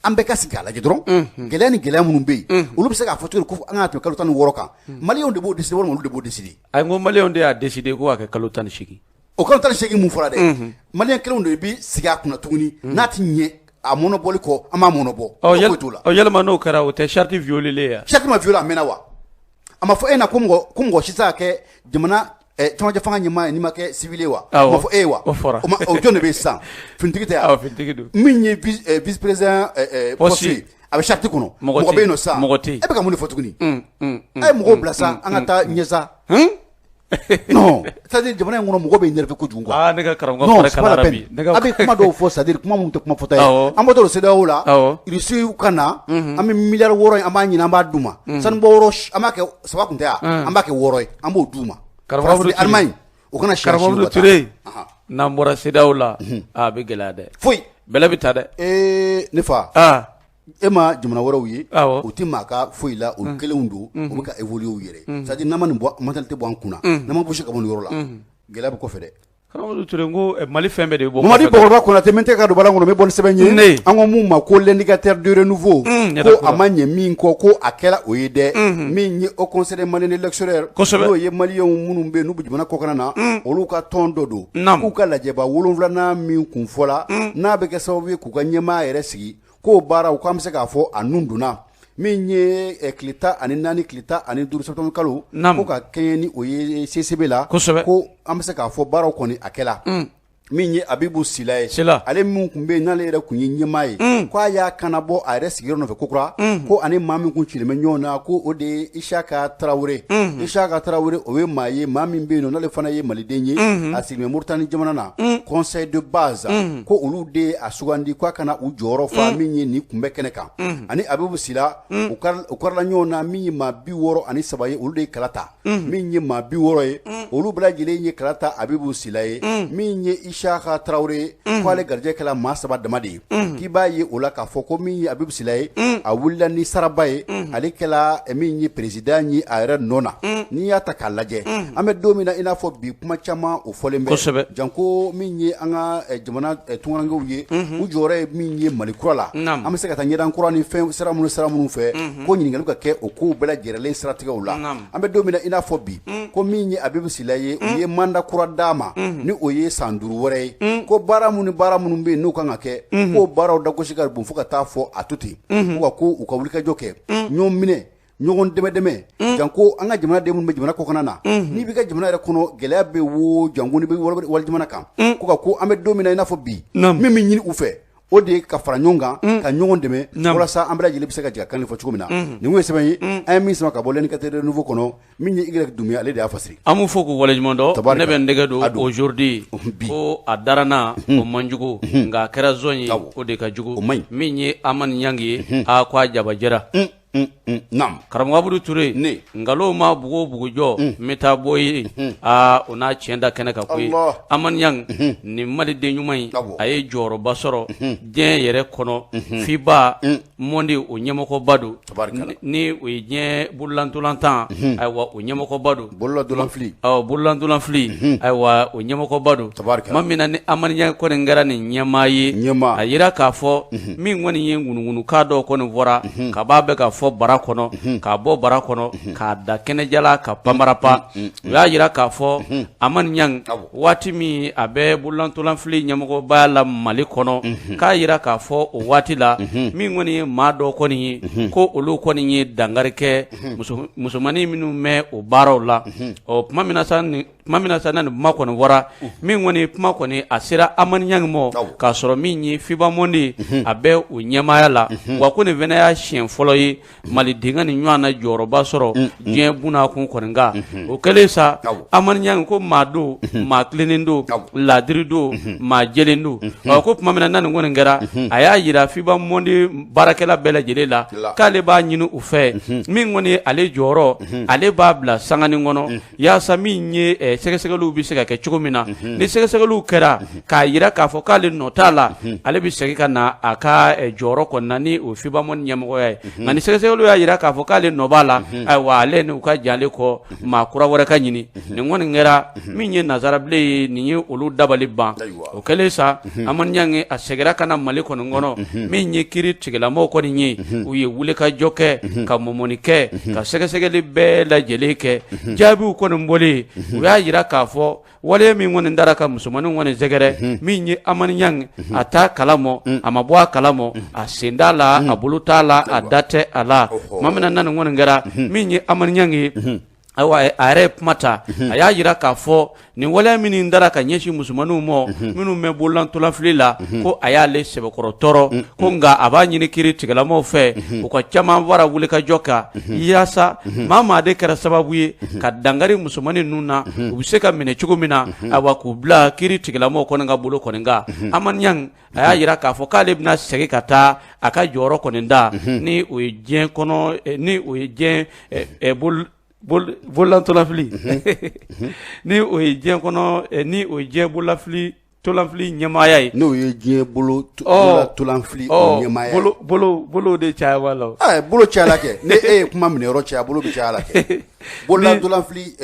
an bɛɛ ka sigi k'a lajɛ dɔrɔn, gɛlɛya ni gɛlɛya minnu bɛ yen, olu bɛ se k'a fɔ cogo di ko an ka tɛmɛ kalo 16 kan? Maliyɛnw de b'o décider walima olu de b'o décider? Ayi, n ko maliyɛnw de y'a décider ko k'a kɛ kalo 18. O kalo 18 mun fɔra dɛ, maliyɛn kelenw de bɛ sigi a kunna tuguni. N'a ti ɲɛ a mɔnɔbɔli kɔ, an b'a mɔnɔbɔ. Foyi t'o la. Ɔ, yalima n'o kɛra, o tɛ charte violée ye? Charte ma violé a mɛnna wa. A ma fɔ e na ko mɔgɔ si tɛ se ka kɛ jamana camancɛ fanga ɲɛmaa ye n'i ma kɛ civil ye wa? O ma fɔ e ye wa? O fɔra. O jɔn de bɛ yen sisan? Finitigi tɛ yan? Awɔ, finitigi don. Min ye vice président poste ye, a bɛ charte kɔnɔ. Mɔgɔ bɛ yen nɔ sisan. Mɔgɔ tɛ yen. E bɛ ka mun de fɔ tuguni? A ye mɔgɔw bila sa, an ka taa ɲɛ sa. Non, c'est à dire jamana in kɔnɔ, mɔgɔ bɛ énervé kojugu quoi. Aa, ne ka karamɔgɔ fari kalayara bi. A bɛ kuma dɔw fɔ, c'est à dire kuma minnu tɛ kuma fɔta ye. An bɔtɔ don CEDEAO la, Irisiw ka na, an bɛ miliyari 6 in, an b'a ɲini, an b'a d'u ma. Sanubɔ yɔrɔ, an b'a kɛ 3 kun tɛ yan, an b'a kɛ 6 ye, an b'o d'u ma. Karamɔgɔ Allemagne, o kana si. Karamɔgɔ Ture, n'an bɔra CEDEAO la, a bɛ gɛlɛya dɛ. Foyi. Bɛlɛ bɛ taa dɛ. Ee, ne fa. E ma jamana wɛrɛw ye, u tɛ maa ka foyi la, olu kelenw don, u bɛ ka évoluer u yɛrɛ. C'est à dire n'an ma nin bɔ, mentalité bɔ an kunna, n'an ma bouger ka bɔ nin yɔrɔ la, gɛlɛya bɛ kɔfɛ dɛ. Karamɔgɔ Ture n ko Mali fɛn bɛɛ de bɛ bɔ Mamadi Bakɔrɔba Konate min tɛ ka don balan kɔnɔ n bɛ bɔ ni sɛbɛn ye an ko mun ma ko l'indicateur du renouveau ko a ma ɲɛ min kɔ ko a kɛra o ye dɛ min ye Haut Conseil des Maliens de l'extérieur n'o ye maliyɛnw minnu bɛ yen n'u bɛ jamana kɔkan na olu ka tɔn dɔ don k'u ka lajɛba 7nan min kun fɔla n'a bɛ kɛ sababu ye k'u ka ɲɛmaa yɛrɛ sigi k'o baaraw k'an bɛ se k'a fɔ a nun donna min ye tile 14 tile 15 septembre kalo ko ka kɛɲɛ ni o ye CCB la ko an bɛ se k'a fɔ baaraw kɔni a kɛla min ye Abibu Sila ye ale min tun bɛ yen n'ale yɛrɛ tun ye ɲɛmaa ye k'a y'a kannabɔ a yɛrɛ sigiyɔrɔ nɔfɛ kokura ko ani maa min kun cilen bɛ ɲɔgɔn na ko o de ye Isaka Tarawele Isaka Tarawele o ye maa ye maa min bɛ yen n'ale fana ye maliden ye a sigilen bɛ Moritani jamana na conseil de base ko olu de ye a sugandi k'a ka na u jɔyɔrɔ fa min ye nin kunbɛn kɛnɛ kan ani Abibu Sila u karila ɲɔgɔn na min ye maa 63 ye olu de ye kala ta min ye maa 60 ye olu bɛɛ lajɛlen ye kala ta Abibu Sila ye min ye Isaka Tarawele ye k'ale garijɛgɛ kɛla maa 3 dama de ye k'i b'a ye o la k'a fɔ ko min ye Abibu Sila ye a wulila ni saraba ye ale kɛla min ye président ye a yɛrɛ nɔ na n'i y'a ta k'a lajɛ an bɛ don min na i n'a fɔ bi kuma caman o fɔlen bɛ kosɛbɛ janko min ye an ka jamana tunkarankew ye u jɔyɔrɔ ye min ye Mali kura la an bɛ se ka taa ɲɛdan kura ni fɛn sira minnu fɛ ko ɲininkali ka kɛ o kow bɛɛ lajɛlen siratigɛw la an bɛ don min na i n'a fɔ bi ko min ye Abibu Sila ye u ye mandat kura d'a ma ni o ye san 5 wɛrɛ ye ko baara minnu baara minnu bɛ yen n'u kan ka kɛ k'o baaraw dagosi ka bon fo ka taa fɔ a to ten ko u ka wulikajɔ kɛ ɲɔgɔn minɛ ɲɔgɔn dɛmɛ dɛmɛ janko an ka jamanaden minnu bɛ jamana kɔkan na n'i b'i ka jamana yɛrɛ kɔnɔ gɛlɛya bɛ wo janko n'i bɛ wali jamana kan ko ka ko an bɛ don min na i n'a fɔ bi min bɛ ɲini u fɛ o de ye ka fara ɲɔgɔn kan ka ɲɔgɔn dɛmɛ walasa an bɛɛ lajɛlen bɛ se ka jɛ ka kan fɔ cogo min na nin ye sɛbɛn ye an ye min sama ka bɔ l'indicateur du renouveau kɔnɔ min ye Y Dumbuya ale de y'a fasiri an b'u fo k'u waleɲuman dɔn ne bɛ n dɛgɛ don aujourd'hui ko a dara n na o man jugu nka a kɛra zɔn ye o de ka jugu o man ɲi min ye Amani Ɲangi ye a ko a jaba jɛra karamɔgɔ Abudu Ture ne nkalon ma bugu bugu jɔ n bɛ taa bɔ ye aa o n'a tiɲɛ da kɛnɛ kan koyi Amani Ɲangi nin maliden ɲuman in a ye jɔyɔrɔba sɔrɔ diɲɛ yɛrɛ kɔnɔ FIBA monde o ɲɛmɔgɔba don ni o ye diɲɛ bololantolantan ayiwa o ɲɛmɔgɔba don bololantolanfili ayiwa o ɲɛmɔgɔba don tuma min na ni Amani Ɲangi kɔni kɛra nin ɲɛmaa ye a jira k'a fɔ min kɔni ye ŋunuŋunukan dɔw kɔni fɔra ka b'a bɛ ka fɔ bara kɔnɔ k'a bɔ bara kɔnɔ k'a da kɛnɛjala ka panbarapa u y'a jira k'a fɔ Amani Ɲangi waati min a bɛ bololantolanfili ɲɛmɔgɔbaya la Mali kɔnɔ k'a jira k'a fɔ o waati la min kɔni ye maa dɔw kɔni ye ko olu kɔni ye dankari kɛ musomannin minnu bɛ o baaraw la ɔ tuma min na sa nin kuma kɔni fɔra min kɔni kuma kɔni a sera Amani Ɲangi ma k'a sɔrɔ min ye FIBA monde a bɛ o ɲɛmaaya la wa ko nin fana y'a siɲɛ fɔlɔ ye maliden ka nin ɲɔgɔn na jɔyɔrɔba sɔrɔ diɲɛ bunakun kɔni kan o kɛlen sa Amani Ɲangi ko maa don maa tilennen don laadiri don maa jɛlen don ɔ ko tuma min na na nin kɔni kɛra a y'a jira FIBA monde baarakɛla bɛɛ lajɛlen la k'ale b'a ɲini u fɛ min kɔni ye ale jɔyɔrɔ ale b'a bila sanganin kɔnɔ yaasa min ye sɛgɛsɛgɛliw bɛ se ka kɛ cogo min na ni sɛgɛsɛgɛliw kɛra k'a jira k'a fɔ k'ale nɔ t'a la ale bɛ segin ka na a ka jɔyɔrɔ kɔni na ni o FIBA monde ɲɛmɔgɔya ye nka ni sɛgɛsɛgɛliw y'a jira k'a fɔ k'ale nɔ b'a la ayiwa ale ni u ka jɛn ale kɔ maa kura wɛrɛ ka ɲini nin kɔni kɛra min ye nazarabilen ye nin ye olu dabali ban o kɛlen sa Amani Ɲangi a seginna ka na Mali kɔni kɔnɔ min ye kiri tigilamɔgɔw kɔni ye u ye wulikajɔ kɛ ka mɔmɔni kɛ ka sɛgɛsɛgɛli bɛɛ lajɛlen kɛ jaabiw kɔni bɔlen u y'a jira k'a fɔ waleya min kɔni dara ka musomannin kɔni sɛgɛrɛ min ye Amani Ɲangi a t'a kalama a ma bɔ a kalama a sen t'a la a bolo t'a la a da tɛ a la tuma min na nin kɔni kɛra min ye Amani Ɲangi ye ayiwa a yɛrɛ ye kuma ta a y'a jira k'a fɔ nin waleya min dara ka ɲɛsin musomanninw ma minnu bɛ bololantolanfili la ko a y'ale sɛbɛkɔrɔ tɔɔrɔ ko nka a b'a ɲini kiri tigilamɔgɔw fɛ u ka caman fara wulikajɔ kan yaasa maa maa de kɛra sababu ye ka dankari musomannin ninnu na u bɛ se ka minɛ cogo min na ayiwa k'u bila kiri tigilamɔgɔw kɔni ka bolo kɔni kan Amani Ɲangi a y'a jira k'a fɔ k'ale bɛna segin ka taa a ka jɔyɔrɔ kɔni da ni o ye diɲɛ kɔnɔ ni o ye diɲɛ bololantolanfili ni o ye diɲɛ kɔnɔ ni o ye diɲɛ bololafili tolanfili ɲɛmaaya ye, n'o ye diɲɛ bolo tolanfili ɲɛmaaya ye. Bolo de caya b'a la. Ɛ, bolo cayala kɛ, ni e ye kuma minɛ yɔrɔ caya, bolo bɛ caya la kɛ. Bolola tolanfili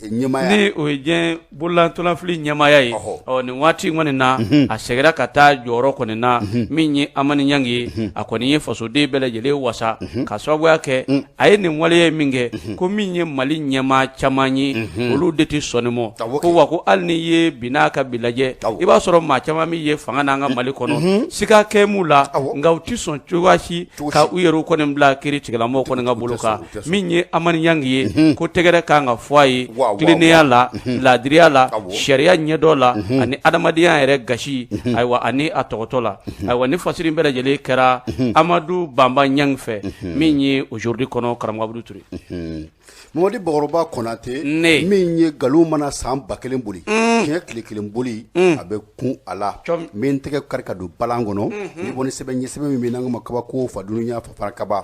ɲɛmaaya, ni o ye diɲɛ bolola tolanfili ɲɛmaaya ye. Ɔ, nin waati in kɔni na, a seginna ka taa jɔyɔrɔ kɔni na. Min ye Hamani Ɲangi ye, a kɔni ye fasoden bɛɛ lajɛlen wasa ka sababuya kɛ a ye nin waleya min kɛ, ko min ye Mali ɲɛmaa caman ye, olu de tɛ sɔn nin ma. Ko wa ko hali n'i ye bi n'a ka bi lajɛ, i b'a sɔrɔ maa caman min ye fanga n'an ka Mali kɔnɔ, siga kɛ m'u la, nka u tɛ sɔn cogoya si ka u yɛrɛ kɔni bila kiiri tigilamɔgɔw kɔni ka bolo kan. Min ye Hamani Ɲangi ye, ko tɛgɛrɛ kan ka fɔ a ye tilennenya la, laadiriya la, sariya ɲɛdɔn la, ani adamadenya yɛrɛ gasi, ayiwa, ani a tɔgɔtɔ la. Ayiwa, ni fasiri bɛɛ lajɛlen kɛra Amadu Banba Ɲangi fɛ, min ye Aujourd'hui kɔnɔ, karamɔgɔ Abudu Ture. Mamadi Bakɔrɔba Konate, min ye nkalon mana san 1000 boli, tiɲɛ tile kelen boli, a bɛ kun a la. N bɛ n tɛgɛ kari ka don balan kɔnɔ ni bɔ ni sɛbɛn ye, sɛbɛn min bɛ n'an ma kabako fadunya fara kaba,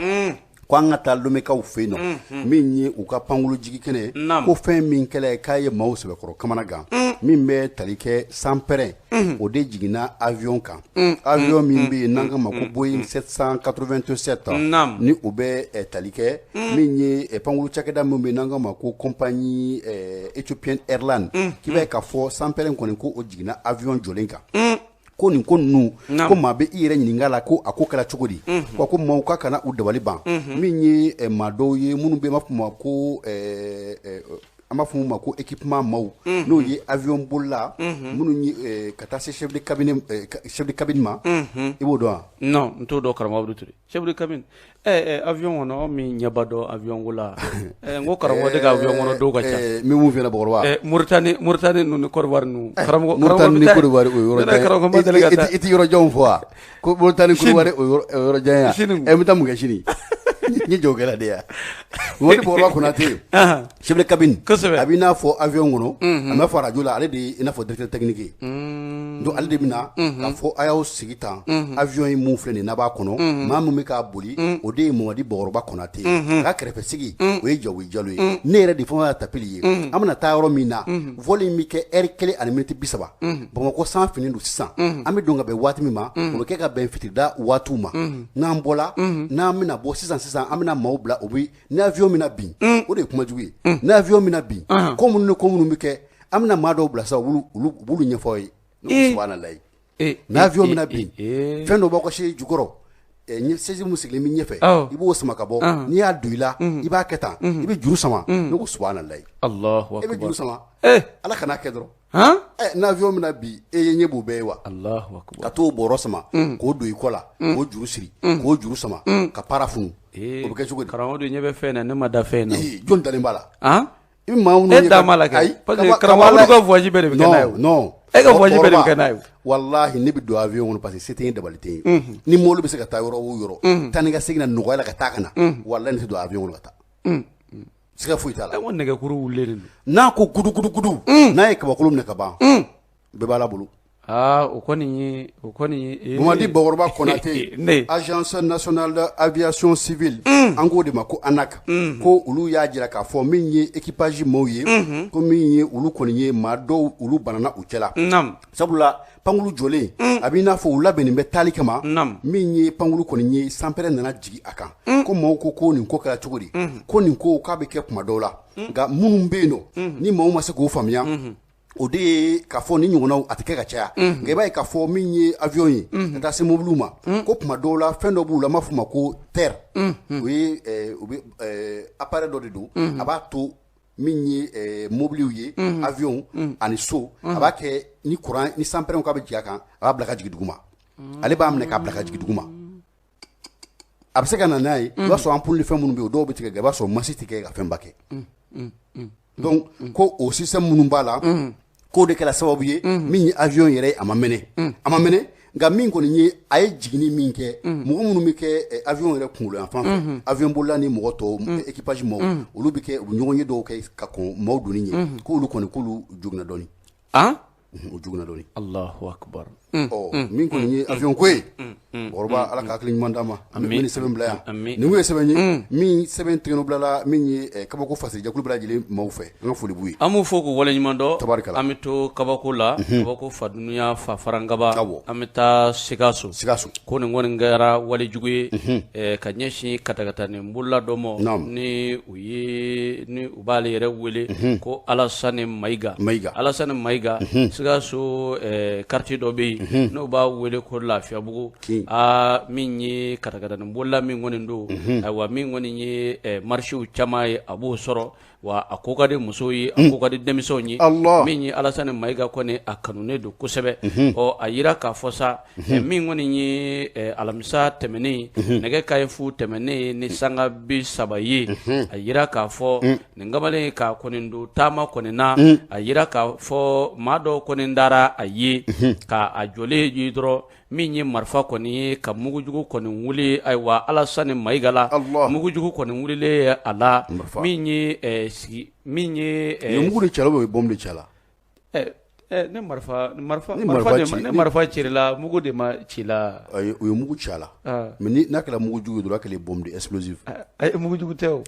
ko an ka taa Lomekaw fɛ yen nɔ, min ye u ka pankulu jigi kɛnɛ, ko fɛn min kɛla k'a ye maaw sɛbɛkɔrɔ kamana gan, min bɛ tali kɛ sanpɛrɛn, o de jiginna avion kan, avion min bɛ yen n'an k'a ma ko Boeing 787, ni o bɛ tali kɛ min ye pankulu cakɛda min bɛ yen n'an k'a ma ko compagnie Ethiopian Airlines, k'i b'a ye k'a fɔ sanpɛrɛn kɔni, ko o jiginna avion jɔlen kan. Ko nin ko ninnu, ko maa bɛ i yɛrɛ ɲininka la ko a ko kɛra cogo di. Ko maaw ka kana u dabali ban. Min ye maa dɔw ye minnu bɛ b'a fɔ ma ko an b'a fɔ ma ko équipement maaw, n'o ye avion bolila minnu ye, ka taa se chef de cabine, chef de cabine ma, i b'o dɔn wa? Non, n t'o dɔn, karamɔgɔ Abudu Ture. Chef de cabine, avion kɔnɔ, min ɲɛba dɔn avion ko la, n ko karamɔgɔ de ka avion kɔnɔ dɔw ka ca. N bɛ mun f'i ɲɛna, Bakɔrɔba? Mauritanie, Mauritanie ninnu ni Côte d'Ivoire ninnu, karamɔgɔ. Mauritanie ni Côte d'Ivoire, o yɔrɔ jan. Karamɔgɔ ma deli ka taa. I tɛ yɔrɔ janw fɔ wa? Ko Mauritanie, Côte d'Ivoire, o yɔrɔ jan ya. Ɛ, n bɛ taa mun kɛ sini? N ye jagokɛla de ye. Mamadi Bakɔrɔba Konate, chef de cabine, a b'i n'a fɔ avion kɔnɔ, a b'a fɔ arajo la, ale de ye i n'a fɔ directeur technique ye. Donc ale de bɛna k'a fɔ a y'aw sigi tan, avion ye mun filɛ nin n'a b'a kɔnɔ, maa min bɛ k'a boli, o de ye Mamadi Bakɔrɔba Konate ye. A ka kɛrɛfɛ sigi, o ye Jawo Jalo ye. Ne yɛrɛ de fana y'a tapili ye. An bɛna taa yɔrɔ min na, vol in bɛ kɛ heure 1 ani miniti 30. Bamakɔ san fini don sisan, an bɛ don ka bɛn waati min ma, o bɛ kɛ ka bɛn fitirida waatiw ma. N'an bɔla, n'an bɛna bɔ sisan sisan, an bɛna maaw bila, o bɛ ni avion bɛna bin, o de ye kuma jugu ye. Ni avion bɛna bin, ko minnu ni ko minnu bɛ kɛ, an bɛna maa dɔw bila sa, olu u b'olu ɲɛfɔ aw ye. Ne ko subahanallahi. Ni avion bɛna bin, fɛn dɔ b'aw ka chaise jukɔrɔ, chaise min sigilen bɛ ɲɛfɛ, i b'o sama ka bɔ, n'i y'a don i la, i b'a kɛ tan, i bɛ juru sama. Ne ko subahanallahi. Allahu E bɛ juru sama, Ala kana kɛ dɔrɔn. Ni avion bɛna bin, e ye ɲɛ b'o bɛɛ ye wa? Allahu akbar. Ka t'o bɔrɔ sama k'o don i kɔ la, k'o juru siri, k'o juru sama ka para funu, o bɛ kɛ cogo di? Karamɔgɔ de ɲɛ bɛ fɛn na, ne ma da fɛn na. Jɔn dalen b'a la? I bɛ maa minnu e da ma la kɛ, parce que karamɔgɔ Abudu ka voyage bɛɛ de bɛ kɛ n'a ye. Non. E ka voyage bɛɛ de bɛ kɛ n'a ye. Walahi, ne bɛ don avion kɔnɔ parce que se tɛ n ye, dabali tɛ n ye. Ni mobili bɛ se ka taa yɔrɔ o yɔrɔ, taa ni ka segin na nɔgɔya la ka taa ka na, walahi ne tɛ don avion kɔnɔ ka taa. Siga foyi t'a la. E ko nɛgɛkuru wulilen de don. N'a ko gudu gudu gudu, n'a ye kabakolo minɛ ka ban, bɛɛ b'a la bolo. Aa, o kɔni ye, o kɔni ye. Mamadi Bakɔrɔba Konate, ne Agence nationale d'aviation civile, an k'o de ma ko ANAC, ko olu y'a jira k'a fɔ min ye équipage maaw ye, ko min ye olu kɔni ye maa dɔw, olu banana u cɛla. Sabula pankulu jɔlen, a b'i n'a fɔ u labɛnnen bɛ taali kama. Min ye pankulu kɔni ye, sanpɛrɛn nana jigin a kan. Ko maaw ko ko nin ko kɛra cogo di? Ko nin ko k'a bɛ kɛ kuma dɔw la, nka minnu bɛ yen nɔ, ni maaw ma se k'o faamuya, o de ye k'a fɔ ni ɲɔgɔnnaw a tɛ kɛ ka caya. Nka i b'a ye k'a fɔ min ye avion ye ka taa se mobiliw ma, ko kuma dɔw la fɛn dɔ b'u la, n b'a fɔ o ma ko terre, o ye u bɛ appareil dɔ de don, a b'a to min ye mobiliw ye, avion ani so, a b'a kɛ ni courant ni sanpɛrɛn k'a bɛ jigin a kan, a b'a bila ka jigin duguma. Ale b'a minɛ k'a bila ka jigin duguma, a bɛ se ka na n'a ye. I b'a sɔrɔ ampoule ni fɛn minnu bɛ yen, o dɔw bɛ tigɛ, i b'a sɔrɔ masi tɛ kɛ ka fɛnba kɛ. Donc ko o système minnu b'a la, k'o de kɛra sababu ye min ye avion yɛrɛ ye, a ma mɛnɛ, a ma mɛnɛ. Nka min kɔni ye, a ye jiginni min kɛ, mɔgɔ minnu bɛ kɛ avion yɛrɛ kunkolo yan fan fɛ, avion bolila ni mɔgɔ tɔw, équipage maaw, olu bɛ kɛ u bɛ ɲɔgɔn ye dɔw kɛ ka kɔn maaw donni ɲɛ, k'olu kɔni k'olu joginna dɔɔni. U joginna dɔɔni. Allahu akbar. Ɔ min kɔni ye avion ko ye, Bakɔrɔba, Ala ka hakili ɲuman d'an ma. An bɛ nin sɛbɛn bila yan. Nin ye sɛbɛn ye min sɛbɛn tɛgɛnɔ bilala min ye kabako fasiri-jɛkulu bɛɛ lajɛlen maaw fɛ. An ka foli b'u ye. An b'u fo k'u waleɲuman dɔn. Tabarikala. An bɛ to kabako la, kabako fadunya fa farankaba. An bɛ taa Sikaso. Sikaso. Ko nin kɔni kɛra walejugu ye ka ɲɛsin katakatanin bolila dɔ ma, ni u ye ni u b'ale yɛrɛ wele ko Alasani Mayiga. Mayiga. Alasani Mayiga, Sikaso quartier dɔ bɛ yen n'o b'a wele ko Lafiyabugu. Aa, min ye katakatanin bolila min kɔni don, ayiwa, min kɔni ye marchéw caman ye, a b'o sɔrɔ wa a ko ka di musow ye, a ko ka di denmisɛnw ye. Min ye Alasani Mayiga kɔni, a kanunen don kosɛbɛ. Ɔ a yira k'a fɔ sa, min kɔni ye alamisa tɛmɛnen, nɛgɛ kanɲɛ fu tɛmɛnen ni sanga 30 ye, a yira k'a fɔ nin kamalen k'a kɔni don taama kɔni na. A yira k'a fɔ maa dɔw kɔni dara a ye k'a a jɔlen ye dɔrɔn, min ye marifa kɔni ye, ka mugujugu kɔni wuli. Ayiwa, Alasani Mayiga la, mugujugu kɔni wulilen a la, min ye sigi min ye mugu de cɛla, o ye bombe de cɛla. Ne marifa ne marifa cirila, mugu de ma ci la. U ye mugu ci a la, mais n'a kɛra mugujugu ye dɔrɔn, a kɛlen bombe de explosif. Mugujugu tɛ o.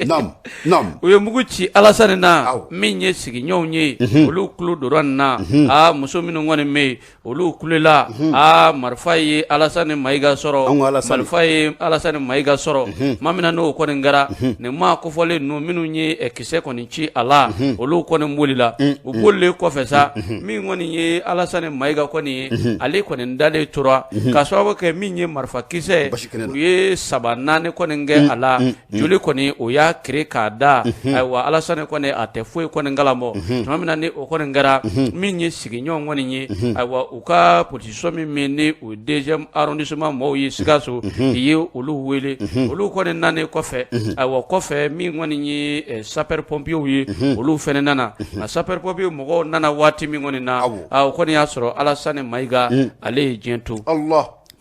Naam. U ye mugu ci Alasani na, min ye sigiɲɔgɔnw ye, olu tulo donna nin na. Aa, muso minnu kɔni bɛ yen, olu kulela. Aa, marifa ye Alasani Mayiga sɔrɔ, marifa ye Alasani Mayiga sɔrɔ. Tuma min na n'o kɔni kɛra, nin maa kofɔlen ninnu minnu ye kisɛ kɔni ci a la, olu kɔni bolila. U bolilen kɔfɛ sa, min kɔni ye Alasani Mayiga kɔni ye, ale kɔni dalen tora, ka sababu kɛ min ye marifa kisɛ, u ye 3 4 kɔni kɛ a la. Joli kɔni o y'a kiri k'a da. Ayiwa, Alasani kɔni a tɛ foyi kɔni kalama. Tuma min na ni o kɔni kɛra, min ye sigiɲɔgɔn kɔni ye, ayiwa, u ka polisiso min ni o deuxième arrondissement mɔgɔw ye Sikaso, i ye olu wele. Olu kɔni nanen kɔfɛ, ayiwa, kɔfɛ min kɔni ye sapeur pompiers ye, olu fana nana. A sapeur pompiers mɔgɔw nana waati min kɔni na, o kɔni y'a sɔrɔ Alasani Mayiga ale ye diɲɛ to.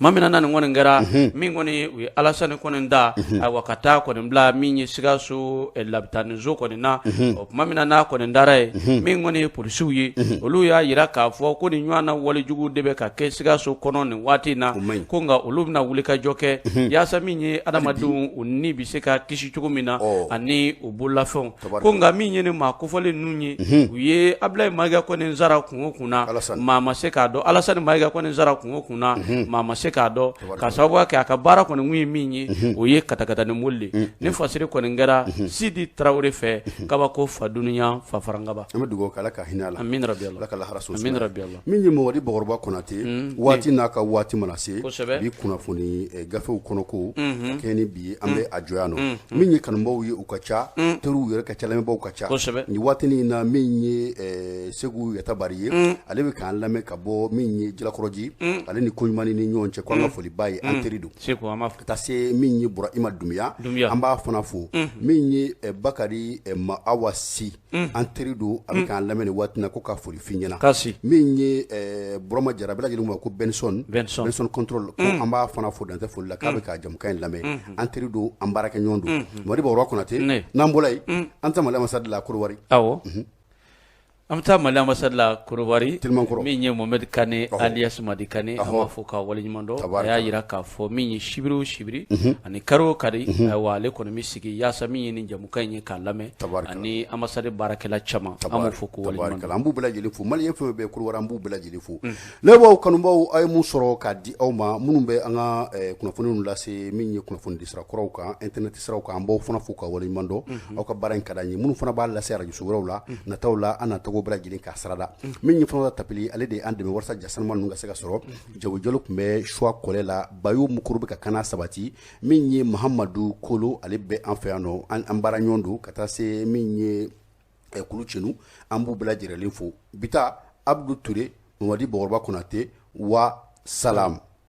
Tuma min na nin kɔni kɛra, min kɔni u ye Alasani kɔni da, ayiwa, ka taa kɔni bila min ye Sikaso labitaniso kɔni na. O tuma min na n'a kɔni dara yen, min kɔni ye polisiw ye, olu y'a jira k'a fɔ ko nin ɲɔgɔn na walejugu de bɛ ka kɛ Sikaso kɔnɔ nin waati in na, ko nka olu bɛna wulikajɔ kɛ yaasa min ye adamadenw u ni bɛ se ka kisi cogo min na ani u bololafɛnw. Ko nka min ye nin maa kofɔlen ninnu ye, u ye Abulayi Mayiga kɔni sara kun o kun na, maa ma se k'a dɔn. Alasani Mayiga kɔni sara kun o kun na, maa ma se k'a dɔn, ka sababu kɛ a ka baara kɔni kun ye min ye, o ye katakatanin boli de. Ni fasiri kɔni kɛra Sidi Tarawele fɛ, kabako fa dunuya fa farankaba. An bɛ dugawu kɛ, Ala ka hinɛ a la. Amina rabi Ala ka lahara so. Amina rabi Ala. Min ye Mamadi Bakɔrɔba Konate, waati n'a ka waati mana se, bi kunnafoni gafew kɔnɔ ko ka kɛɲɛ ni bi ye, an bɛ a jɔ yan nɔ. Min ye kanubaw ye, u ka ca, teriw yɛrɛ ka ca, lamɛnbaaw ka ca. Nin waati in na, min ye Segu Yatabari ye, ale bɛ k'an lamɛn ka bɔ min ye Jalakɔrɔji, ale ni Koɲumani ni ɲɔgɔn cɛ, ko an ka foli b'a ye, an teri don. Ka taa se min ye Burahima Dunbiya, an b'a fana fo. Min ye Bakari Maawa Si, an teri don, a bɛ k'an lamɛn nin waati na, ko ka foli f'i ɲɛna. Min ye Burama Jara, bɛɛ lajɛlen ma ko Benson, Benson contrôle, ko an b'a fana fo dantɛ foli la, k'a bɛ ka jamukan in lamɛn. An teri don, an baarakɛɲɔgɔn don. Mamadi Bakɔrɔba Konate, n'an bɔra yen, an taa Mali ambassade la Korowari. Awɔ, an bɛ taa Mali ambassade la Korowari, min ye Mohamed Kane alias Madi Kane, an b'a fo k'a waleɲuman dɔn. A y'a jira k'a fɔ min ye sibiri o sibiri ani kari o kari, ayiwa, ale kɔni bɛ sigi yaasa min ye nin jamukan in ye k'a lamɛn, ani ambassade baarakɛla caman, an b'u fo k'u waleɲuman dɔn. An b'u bɛɛ lajɛlen fo. Maliyɛn fɛn bɛɛ Korowari, an b'u bɛɛ lajɛlen fo. Lamɛnbaaw, kanubaw, a ye mun sɔrɔ k'a di aw ma, minnu bɛ an ka kunnafoniw lase, min ye kunnafoni sira kɔrɔw kan, internet siraw kan, an b'aw fana fo ka waleɲuman dɔn. Aw ka baara in ka d'an ye. Minnu fana b'a lase arajoso wɛrɛw la, nataw la, an na tɔgɔ bɛɛ lajɛlen k'a sarada. Min ye Fana Tapili, ale de an dɛmɛ walasa ja sanuma ninnu ka se ka sɔrɔ. Jago Jalo tun bɛ choix kɔlɛ la, Bayo Mukuru bɛ ka kana sabati. Min ye Mahamadu Kolo, ale bɛ an fɛ yan nɔ, an baara ɲɔgɔn don, ka taa se min ye Kulu Cenu, an b'u bɛɛ lajɛlen fo. Bita Abdu Ture, Mamadi Bakɔrɔba Konate, wa salam.